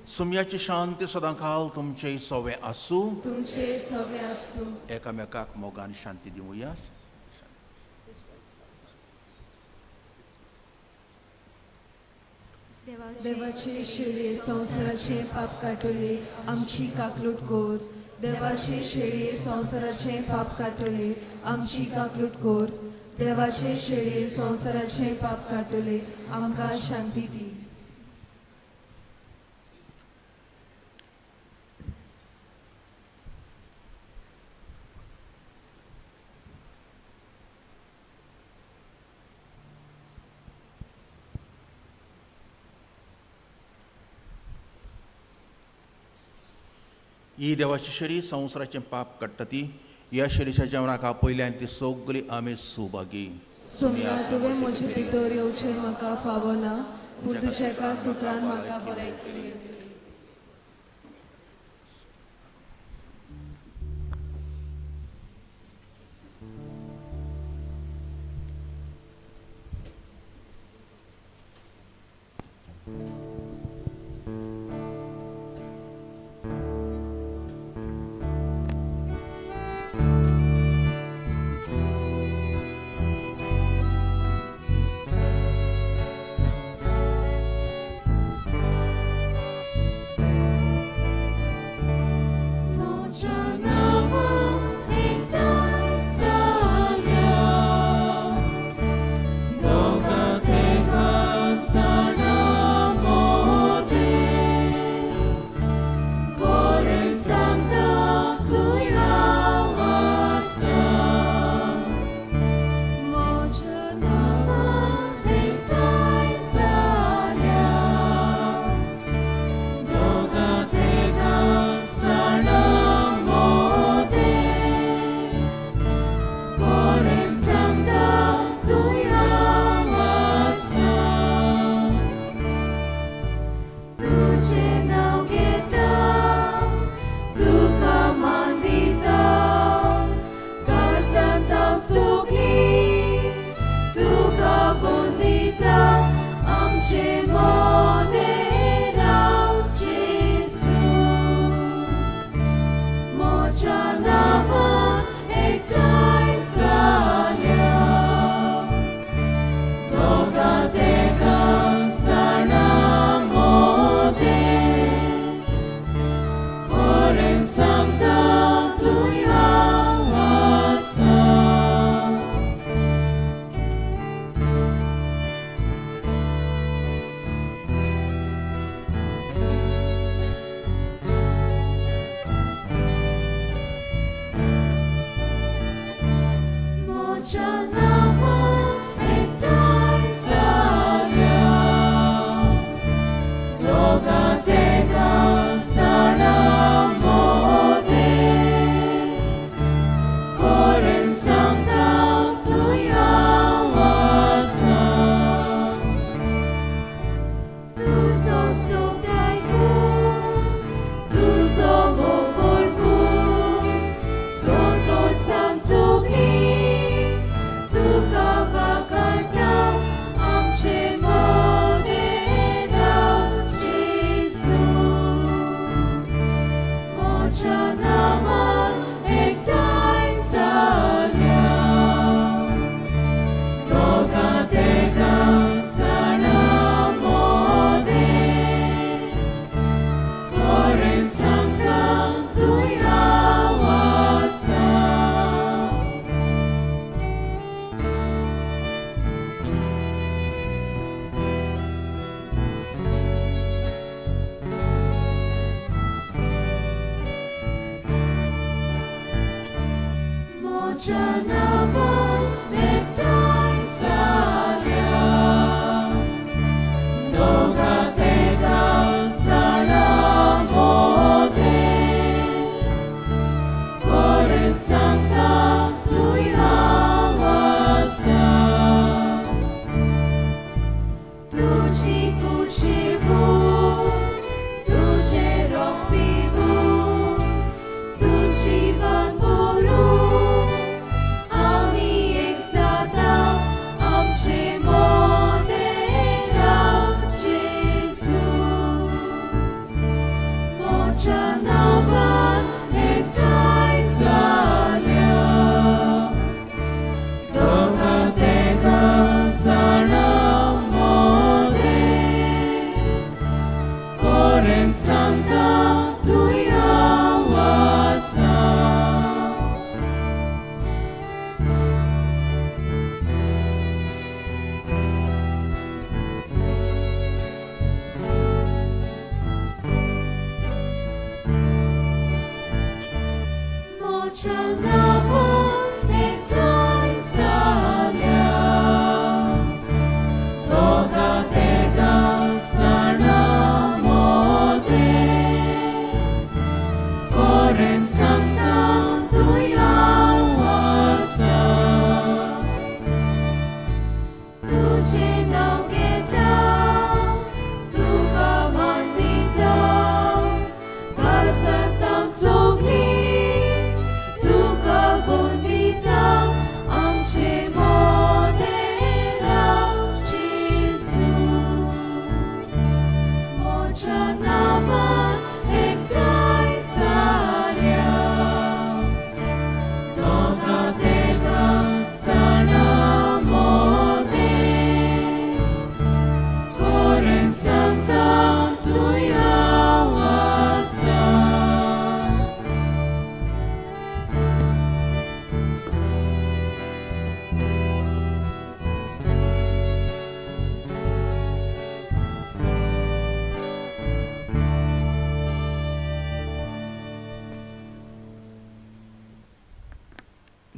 सुमयाची शांती सदां काल तुमचे सवे आसूं, तुमचे सवे आसूं. एकामेकाक मोगान शांती दिवया. देवाचे शेळये संवसाराचे पाप काटोले आमची काकलूट कोर. देवाचे शेळये संवसाराचे पाप काटोले आमची काकलूट कोर. देवाचे शेळये संवसाराचे पाप काटोले आमकां शांती दी. ही देवाची शरी संवसाराचें पाप काडटा ती ह्या शरीच्या जेवणाक आपयल्या आनी ती सगळी आमी सुभागी. सोम्या, तुवें म्हजे भितर येवचें म्हाका फावना, पूण तुज्या एका सुत्रान म्हाका बरें केली. Sana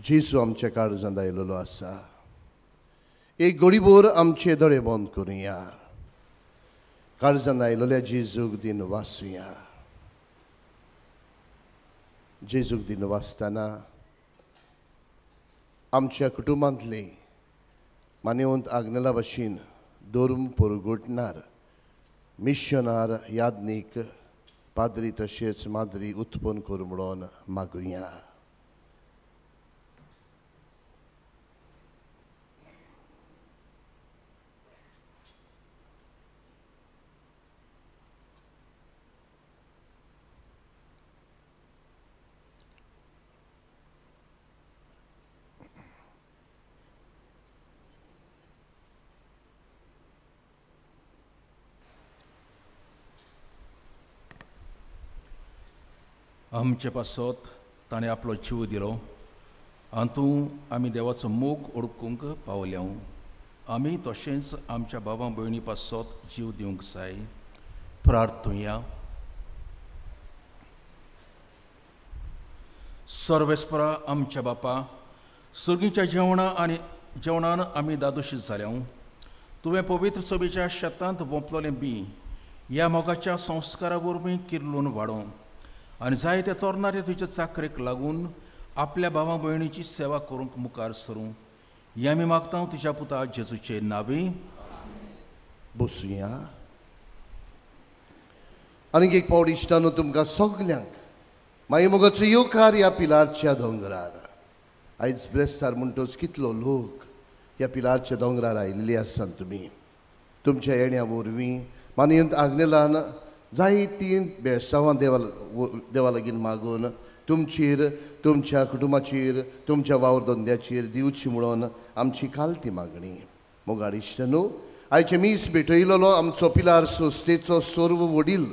जेजू आमच्या काळजांत आयलेलो आसा. एक गोडीभर आमचे दोळे बंद करुया. काळजांत आयलेल्या जेजूक दिन वाचुया. जेजूक दिन वाचतना आमच्या कुटुंबांतली मानेवंत आग्नेला भाशेन धर्म परगटणार मिशनार यादनीक पाद्री तशेंच माद्री उत्पन्न करूं म्हणून मागुया. आमचे पासत ताणें आपलो जीव दिलो आनी आमी देवाचो मोग ओळखूंक पावल्या. आमी तशेंच आमच्या बाबा भयणी पासत जीव दिवंक जाय. प्रार्थुया. सर्वेस्परा आमच्या बापा, सर्गीच्या जेवणा आनी जेवणान आमी दादोशी जाल्या. तुवें पवित्र सभेच्या शेतांत वोंपलोलें बी ह्या मोगाच्या संस्कारा वरवीं किर्लून वाडोवं आनी जायते तरणाटे तुज्या चाकरेक लागून आपल्या भावा भयणीची सेवा करूंक मुखार सरूं. हें आमी मागता तुज्या पुता जेजूचे नांवी. बसुया. आनीक एक पावट इश्टानो तुमकां सगल्यांक मागीर मोगाचो येवकार ह्या पिलारच्या दोंगरार. आयज ब्रेस्तार म्हणटच कितलो लोक ह्या पिलारच्या दोंगरार आयिल्ले आसात. तुमी तुमच्या येण्या वरवीं मानयंत आग्नेलान जायतीं बेसांवां देवा लागीं मागून तुमचेर, तुमच्या कुटुंबाचेर, तुमच्या वावर धंद्याचेर दिवची म्हणून आमची कालती मागणी. मोगाळ इश्टानो, आयचे मीस भेटयलेलो आमचो पिलार संस्थेचो सर्व वडील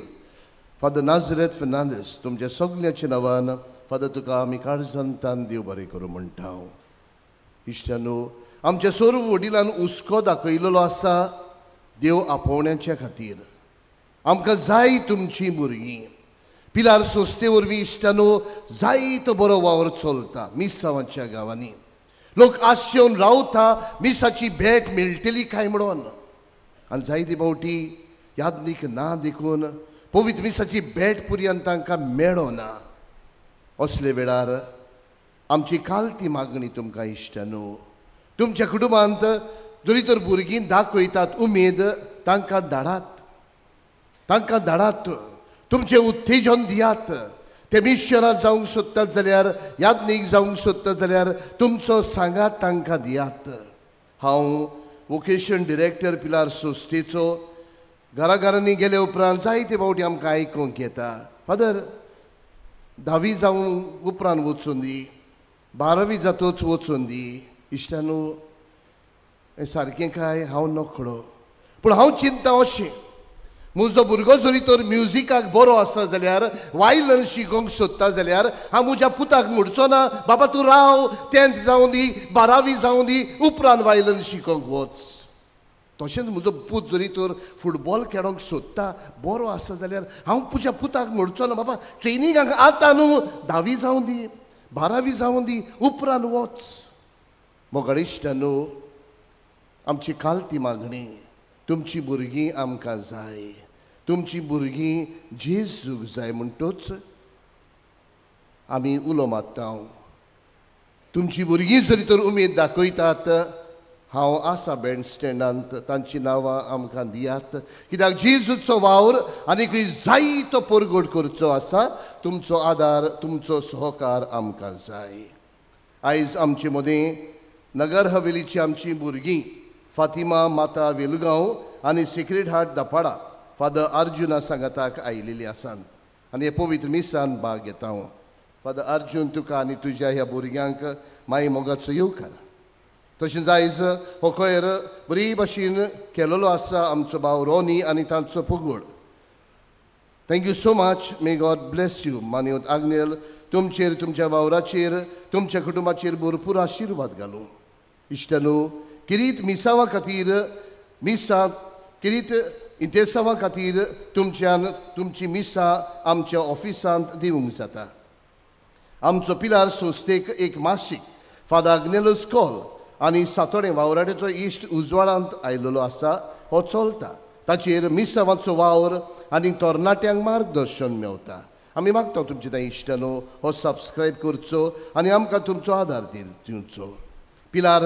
फादर नाजरेत फेर्नांदीस तुमच्या सगळ्याच्या नांवान फादर तुका आमी काळजांतान देव बरें करूं म्हणटा. इश्टानो, आमच्या सर्व वडिलान हुस्को दाखयलेलो आसा देव आपोवण्याच्या खातीर. आमकां जाय तुमची भुरगीं. पिलार संस्थे वरवीं इश्टानो जायतो बरो वावर चलता मिसांवाच्या गांवांनी. लोक आशेवन रावता मिसाची भेट मेळटली काय म्हणून. आनी जायते फावटी यादनीक ना देखून पवित्र मिसाची भेट पुरयान तांकां मेळना. असले वेळार आमची कालती मागणी तुमकां इश्टानो, तुमच्या कुटुंबांत जरी तर भुरगीं दाखयतात उमेद तांकां धाडात, तांकां धाडात, तुमचें उत्तेजन दियात. ते मिशनां जावंक सोदतात जाल्यार, याज्ञीक जावंक सोदतात जाल्यार तुमचो सांगात तांकां दियात. हांव वोकेशन डिरेक्टर पिलार संस्थेचो घराघरांनी गेले उपरांत जायते फावटी आमकां आयकूंक येता, फादर धावी जावं उपरांत वचून दी, बारावी जातच वचून दी. इश्टानू हें सारकें काय हांव नकळो, पूण हांव चिंता अशें, म्हजो भुरगो जरी तर म्युजिकाक बरो आसा जाल्यार, वायलन शिकोवंक सोदता जाल्यार हांव म्हज्या पुताक म्हणचो ना बाबा तूं राव, 10th जावं दी, 12वी जावं दी, उपरांत वायलन शिकोवंक वच. तशेंच म्हजो पूत जरी तर फुटबॉल खेळोंक सोदता, बरो आसा जाल्यार हांव म्हज्या पुताक म्हणचो ना बाबा ट्रेनिंगाक आतां न्हू, 10वी जावं दी, 12वी जावं दी, उपरांत वच. मोगाळ इश्टांनो, आमची कालती मागणी, तुमची भुरगीं आमकां जाय, तुमची भुरगीं जेजूक जाय. म्हणटच आमी उलो मारता, तुमची भुरगीं जरी तर उमेद दाखयतात, हांव आसा बँड स्टँडांत, तांचीं नांवां आमकां दियात, कित्याक जेजूचो वावर आनीकूय जायतो परगट करचो आसा. तुमचो आदार, तुमचो सहकार आमकां जाय. आयज आमचे मदीं नगर हवेलीची आमचीं भुरगीं फातिमा माता वेलुगांव आनी सेक्रेड हार्ट दपाडा फादर अर्जुना सांगाताक आयिल्ली आसात आनी हे पवित्र मिसान भाग घेता हांव. फादर अर्जुन, तुका आनी तुज्या ह्या भुरग्यांक माई मोगाचो येवकार. तशेंच आयज हो कोयर बरी भाशेन केलेलो आसा आमचो भाव रोनी आनी तांचो पगड. Thank you so much, may God bless you. मान्यवंत Agnel, तुमचेर, तुमच्या वावराचेर, तुमच्या कुटुंबाचेर भरपूर आशिर्वाद घालूं. इश्टानू, किरीत मिसावा खातीर, मिसां किरीत इंतेसांवा खातीर तुमच्यान तुमची मिसां आमच्या ऑफिसांत दिवंक जाता. आमचो पिलार संस्थेक एक मासीक फादर आग्नेलस कॉल आनी सातोडें वावराड्याचो इश्ट उजवाडांत आयलेलो आसा, हो चलता. ताचेर मिसावांचो वावर आनी तरणाट्यांक मार्गदर्शन मेवता. आमी मागता तुमचे त्या इश्टानो हो सबस्क्रायब करचो आनी आमकां तुमचो आदार दिवचो. पिलार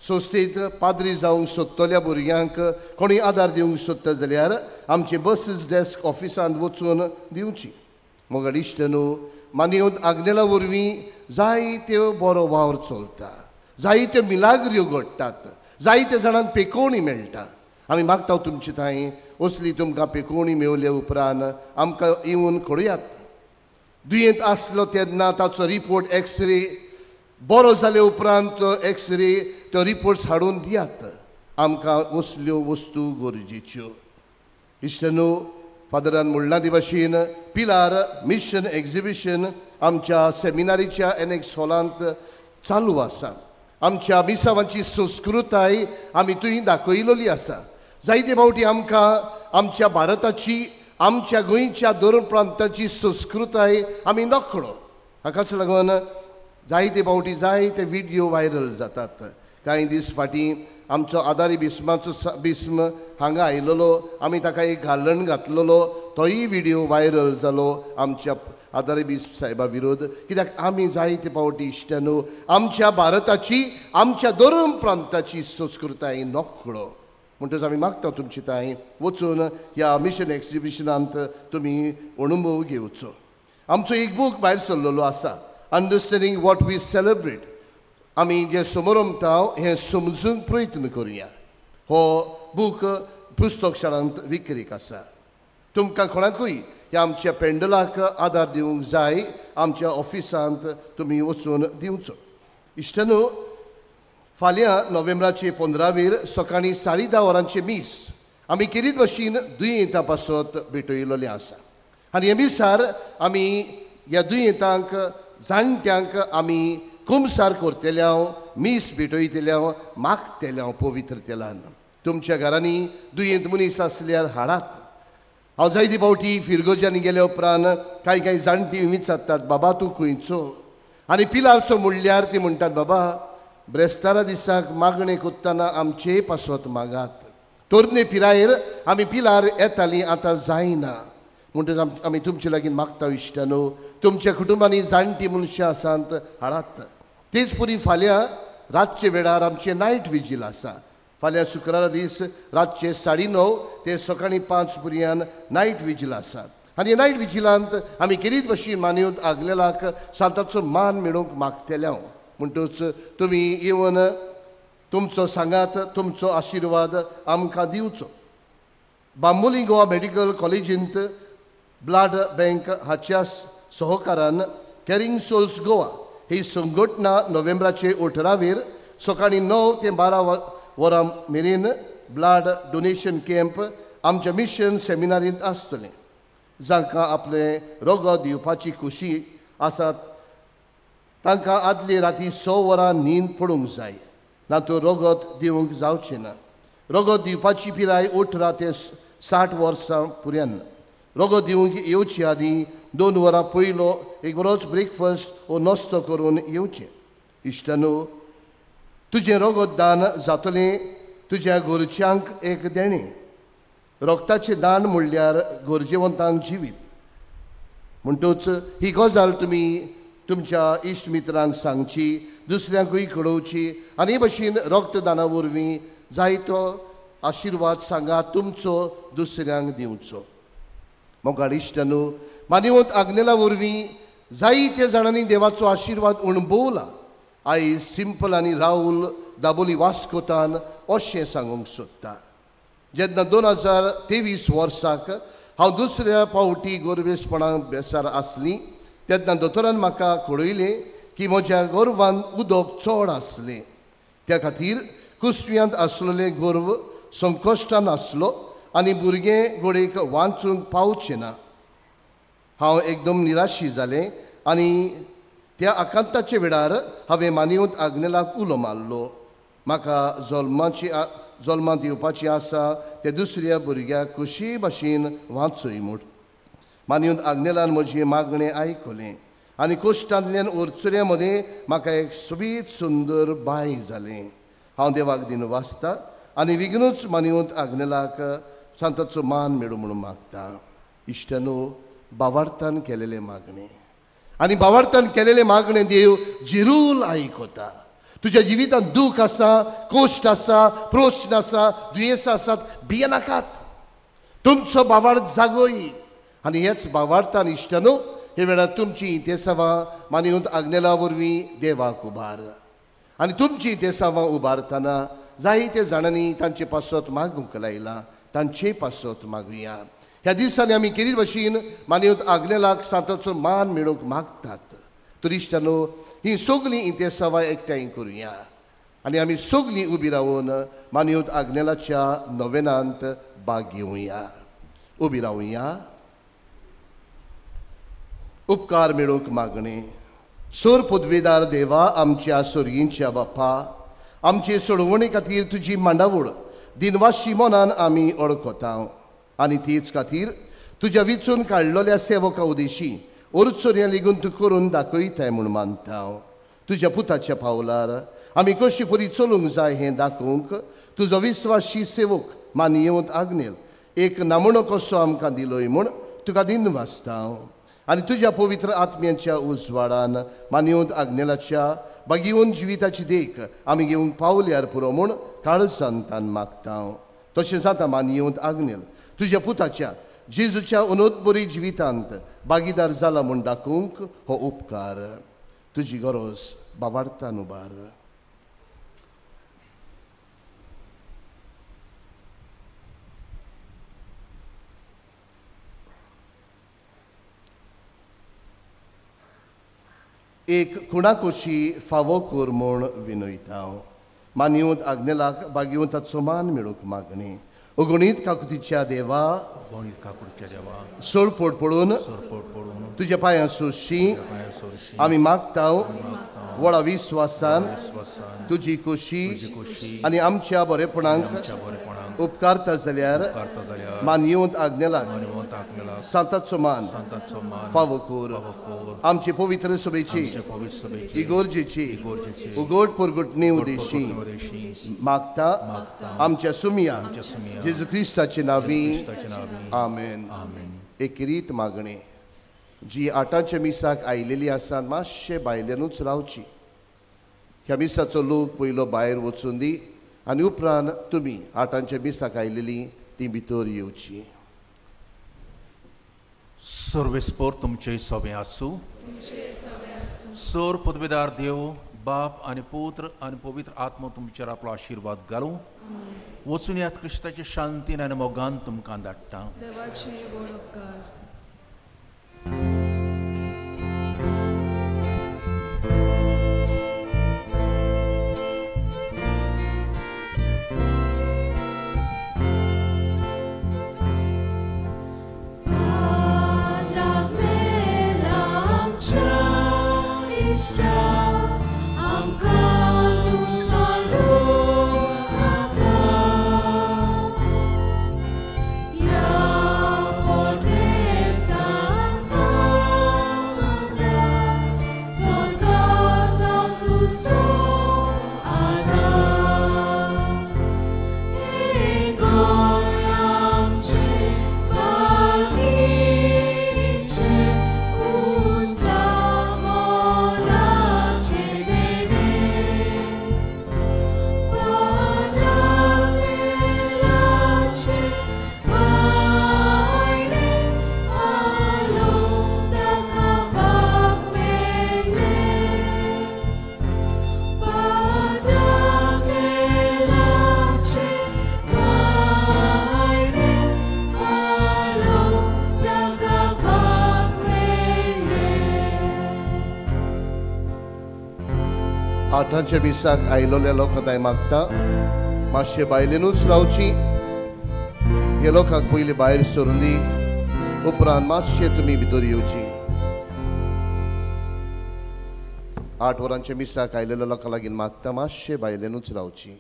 संस्थेंत पाद्री जावंक सोदतल्या भुरग्यांक कोणूय आदार दिवंक सोदता जाल्यार आमचे बसीस डेस्क ऑफिसांत वचून दिवची. मोगाळ इश्टानो, मान्यवंत आग्नेला वरवीं जायत्यो बरो वावर चलता, जायत्यो मिलाग्र्यो घडटात, जायत्या जाणांक पेकोवणी मेळटा. आमी मागता तुमचे थंय असली तुमकां पेकोवणी मेवल्या उपरांत आमकां येवन कळयात. दुयेंत आसलो तेन्ना ताचो रिपोर्ट एक्सरे बरो जाले उपरांत तो एक्सरे तो रिपोर्ट्स हाडून दियात. आमकां असल्यो वस्तू गरजेच्यो. इश्टानो, फादरान म्हणलां ते भाशेन पिलार मिशन एक्झिबिशन आमच्या सेमिनारीच्या एनेक्स हॉलांत चालू आसा. आमच्या मिसावांची संस्कृताय आमी थंय दाखयलेली आसा. जायते फावटी आमकां आमच्या भारताची, आमच्या गोंयच्या दोन प्रांताची संस्कृताय आमी नकळो. हाकाच लागून जायते फावटी जायते व्हिडियो व्हायरल जातात. कांय दीस फाटीं आमचो आदारी बिस्माचो बिस्म हांगा आयलेलो, आमी ताका एक घालण घातलेलो, तोय व्हिडियो व्हायरल जालो आमच्या आदारी बिस्म साहेबा विरोध. कित्याक आमी जायते फावटी इश्टानो आमच्या भारताची, आमच्या दोन प्रांताची संस्कृताय नकळो. म्हणटच आमी मागता तुमचे थंय वचून ह्या मिशन एक्झिबिशनांत तुमी अणभव घेवचो. आमचो एक बूक भायर सरलेलो आसा, अंडरस्टँडींग what we celebrate. आमी जें समरमता हें समजूंक प्रयत्न करुया. हो बूक पुस्तक शाळांत विक्रीक आसा. तुमकां कोणाकूय ह्या आमच्या पेंडलाक आदार दिवंक जाय, आमच्या ऑफिसांत तुमी वचून दिवचो. इश्टानो, फाल्यां नोव्हेंबराचे 15 सकाळीं 10:30 वरांचें मीस आमी केरीत भाशेन दुयेंतां पासत भेटयलेलें आसा. आनी हे मिसार आमी ह्या दुयेंतांक, जाणट्यांक आमी कुमसार करतले, मीस भेटयतले, मागतले पवित्र तेलान. तुमच्या घरांनी दुयेंत मनीस आसल्यार हाडात. हांव जायते फावटी फिरगोज्यांनी गेल्या उपरांत कांय कांय जाणटीं विचारतात, बाबा तूं खंयचो? आनी पिलारचो म्हणल्यार ती म्हणटात, बाबा ब्रेस्तारा दिसाक मागणें करतना आमचेय पासत मागात. तरणे पिरायेर आमी पिलार येतालीं, आतां जायना. म्हणटच आमी तुमचे लागीं मागता इश्टानो, तुमच्या कुटुंबांनी जाणटीं मनशां आसात, हाडात. तेच पुरी फाल्यां रातचे वेळार आमचें नायट विजील आसा. फाल्यां शुक्रारा दीस रातचे 9:30 ते सकाळीं 5 पर्यंत नायट विजील आसा आनी नायट विजिलांत आमी केरीत भशेन मानयत आग्नेलाक सांताचो मान मेळोवंक मागतले हांव. म्हणटूच तुमी येवन तुमचो सांगात, तुमचो आशिर्वाद आमकां दिवचो. बांबोली गोवा मेडिकल कॉलेजींत ब्लड बँक हाच्या सहकारान कॅरिंग सोल्स गोवा ही संघटना नोव्हेंबराचे 18वेर सकाळीं 9 ते 12 वरां मेरेन ब्लड डोनेशन कॅम्प आमच्या मिशन सेमिनारींत आसतलें. जांकां आपलें रगत दिवपाची खुशी आसा तांकां आदले राती 6 वरां न्हीद पडूंक जाय, ना तर रगत दिवंक जावचें ना. रगत दिवपाची पिराय 18 ते 60 वर्सां पर्यंत. रगत दिवंक येवचे आदीं 2 वरां पयलो एक बरोच ब्रेकफास्ट वो नाश्तो करून येवचें. इश्टानो, तुजें रगत दान जातलें तुज्या गरज्यांक एक देणें. रगताचें दान म्हणल्यार गरजेवंतांक जिवीत. म्हणटूच ही गजाल तुमी तुमच्या इश्ट मित्रांक सांगची, दुसऱ्यांकूय कळोवची आनी हे भशेन रक्तदाना वरवीं जायतो आशिर्वाद सांगा तुमचो दुसऱ्यांक दिवचो. मोगाळ इश्टानो, मानिवंत आग्नेला वरवीं जायत्या जाणांनी देवाचो आशिर्वाद अणभवला. आयज सिंपल आनी राहुल दाबोली वास्कोतान अशें सांगूंक सोदता. जेन्ना 2023 वर्साक हांव दुसऱ्या पावटी गोरवेसपणाक बेसार आसली तेन्ना दोतोरान म्हाका कळयलें की म्हज्या गर्वान उदक चड आसलें. त्या खातीर कुसव्यांत आसलेलें गर्व संकश्टान आसलो आनी भुरगें गोडेक वाचूंक पावचें ना. हांव एकदम निराशी जालें आनी त्या आकांताच्या वेळार हांवें मानिवंत आग्नेलाक उलो मारलो. म्हाका जल्मांत येवपाची आसा ते दुसऱ्या भुरग्याक कशी भाशेन वाचय म्हूण. मानिवंत आग्नेलान म्हजें मागणें आयकलें आनी कोश्टांतल्यान ओरचुऱ्या मदें म्हाका एक सोबीत सुंदर बाय जालें. हांव देवाक दिन वाचता आनी विघ्नूच मानिवंत आग्नेलाक सांताचो मान मेळूं म्हणून मागता. इश्टानो, बावार्थान केलेलें मागणें आनी बावार्थान केलेलें मागणें देव जिरूल आयकता. तुज्या जिवितांत दूख आसा, कोश्ट आसा, प्रस्न आसा, दुयेंसां आसात, भियेनाकात. तुमचो बावार्थ जागोय आनी हेच बावार्थान इश्टानो हे वेळार तुमची इंतेसांवां मानिवंत आग्नेला वरवीं देवाक उबार आनी तुमची इंतेसांवां उबारतना जायते जाणांनी तांचे पासत मागूंक लायलां, तांचे पासत मागुया. ह्या दिसांनी आमी केरी भशेन मानिवंत आग्नेलाक सांताचो मान मेळोवंक मागतात. तर इश्टानो, ही सगळीं इंतेसांवां एकठांय करुया आनी आमी सगळीं उबी रावन मानिवंत आग्नेलाच्या नोवेनांत भाग घेवया. उबी रावया. उपकार मेळोवंक मागणें. सोर पदवेदार देवा, आमच्या सोरयेंच्या बापा, आमचे सोडवणे खातीर तुजी मांडावळ दिनवाशी मनान आमी ओळखता आनी तीच खातीर तुज्या विचून काडलेल्या सेवका उदेशी ओरचोरयां लेगून तूं करून दाखयताय म्हूण मानता. तुज्या पुताच्या पावलार आमी कशी परी चलूंक जाय हें दाखोवंक तुजो विस्वाशी सेवक मानियेवंत आग्नेल एक नामणो कसो आमकां दिलोय म्हूण तुका दिन वाचता. आनी तुज्या पवित्र आत्म्याच्या उजवाडान मानिवंत आग्नेलाच्या बागेवन जिविताची देख आमी घेवंक पावल्यार पुरो म्हूण काळजांतान मागता. तशें जाता मानिवंत आग्नेल तुज्या पुताच्या जेजूच्या अनोदबरी जिवितांत भागीदार जाला म्हूण दाखोवंक हो उपकार तुजी गरज बावार्थान उबार. एक खुणाकोशी फावो कर म्हूण विनयता. मानिवंत आग्नेलाक बागिवंताचो मान मेळोवंक मागणें. अगणीत काकुतीच्या देवा, सोडपोड पडून तुज्या पांयां सोरशी आमी मागता. व्हडा विस्वासान तुजी खोशी आनी आमच्या बरेपणाक उपकारता जाल्यार मानिवंत आग्नेलाक सांताचो मान फावो कर. आमचे पवित्र सभेची इगोर्जेची उगोट परगटणी उदेशी मागता आमच्या सुमिया जेजू क्रिस्ताचे नांवी. आमेन. एक रीत मागणें जी आठांच्या मिसाक आयलेली आसा मातशें भायल्यानूच रावची. ह्या मिसाचो लोक पयलो भायर वचून दी आनी उपरांत तुमी आठांच्या मिसाक आयलेली ती भितर येवची. सर्वेस्पोर तुमचे सवे आसूं. सर पदवेदार देव बाप आनी पुत्र आनी पवित्र आत्मा तुमचेर आपलो आशिर्वाद घालूं. वचून यात क्रिस्ताचे शांतीन आनी मोगान तुमकां धाडटा. देवाचे व्हड उपकार. आठांच्या मिसाक आयलोल्या लोकांक हांवें मागता मातशे बायलेनूच रावची. हे लोकांक पयलीं भायर सरून दी, उपरांत मातशे तुमी भितर येवची. 8 वरांच्या मिसाक आयलेल्या लोकां लागीं मागता मातशे बायलेनूच रावची.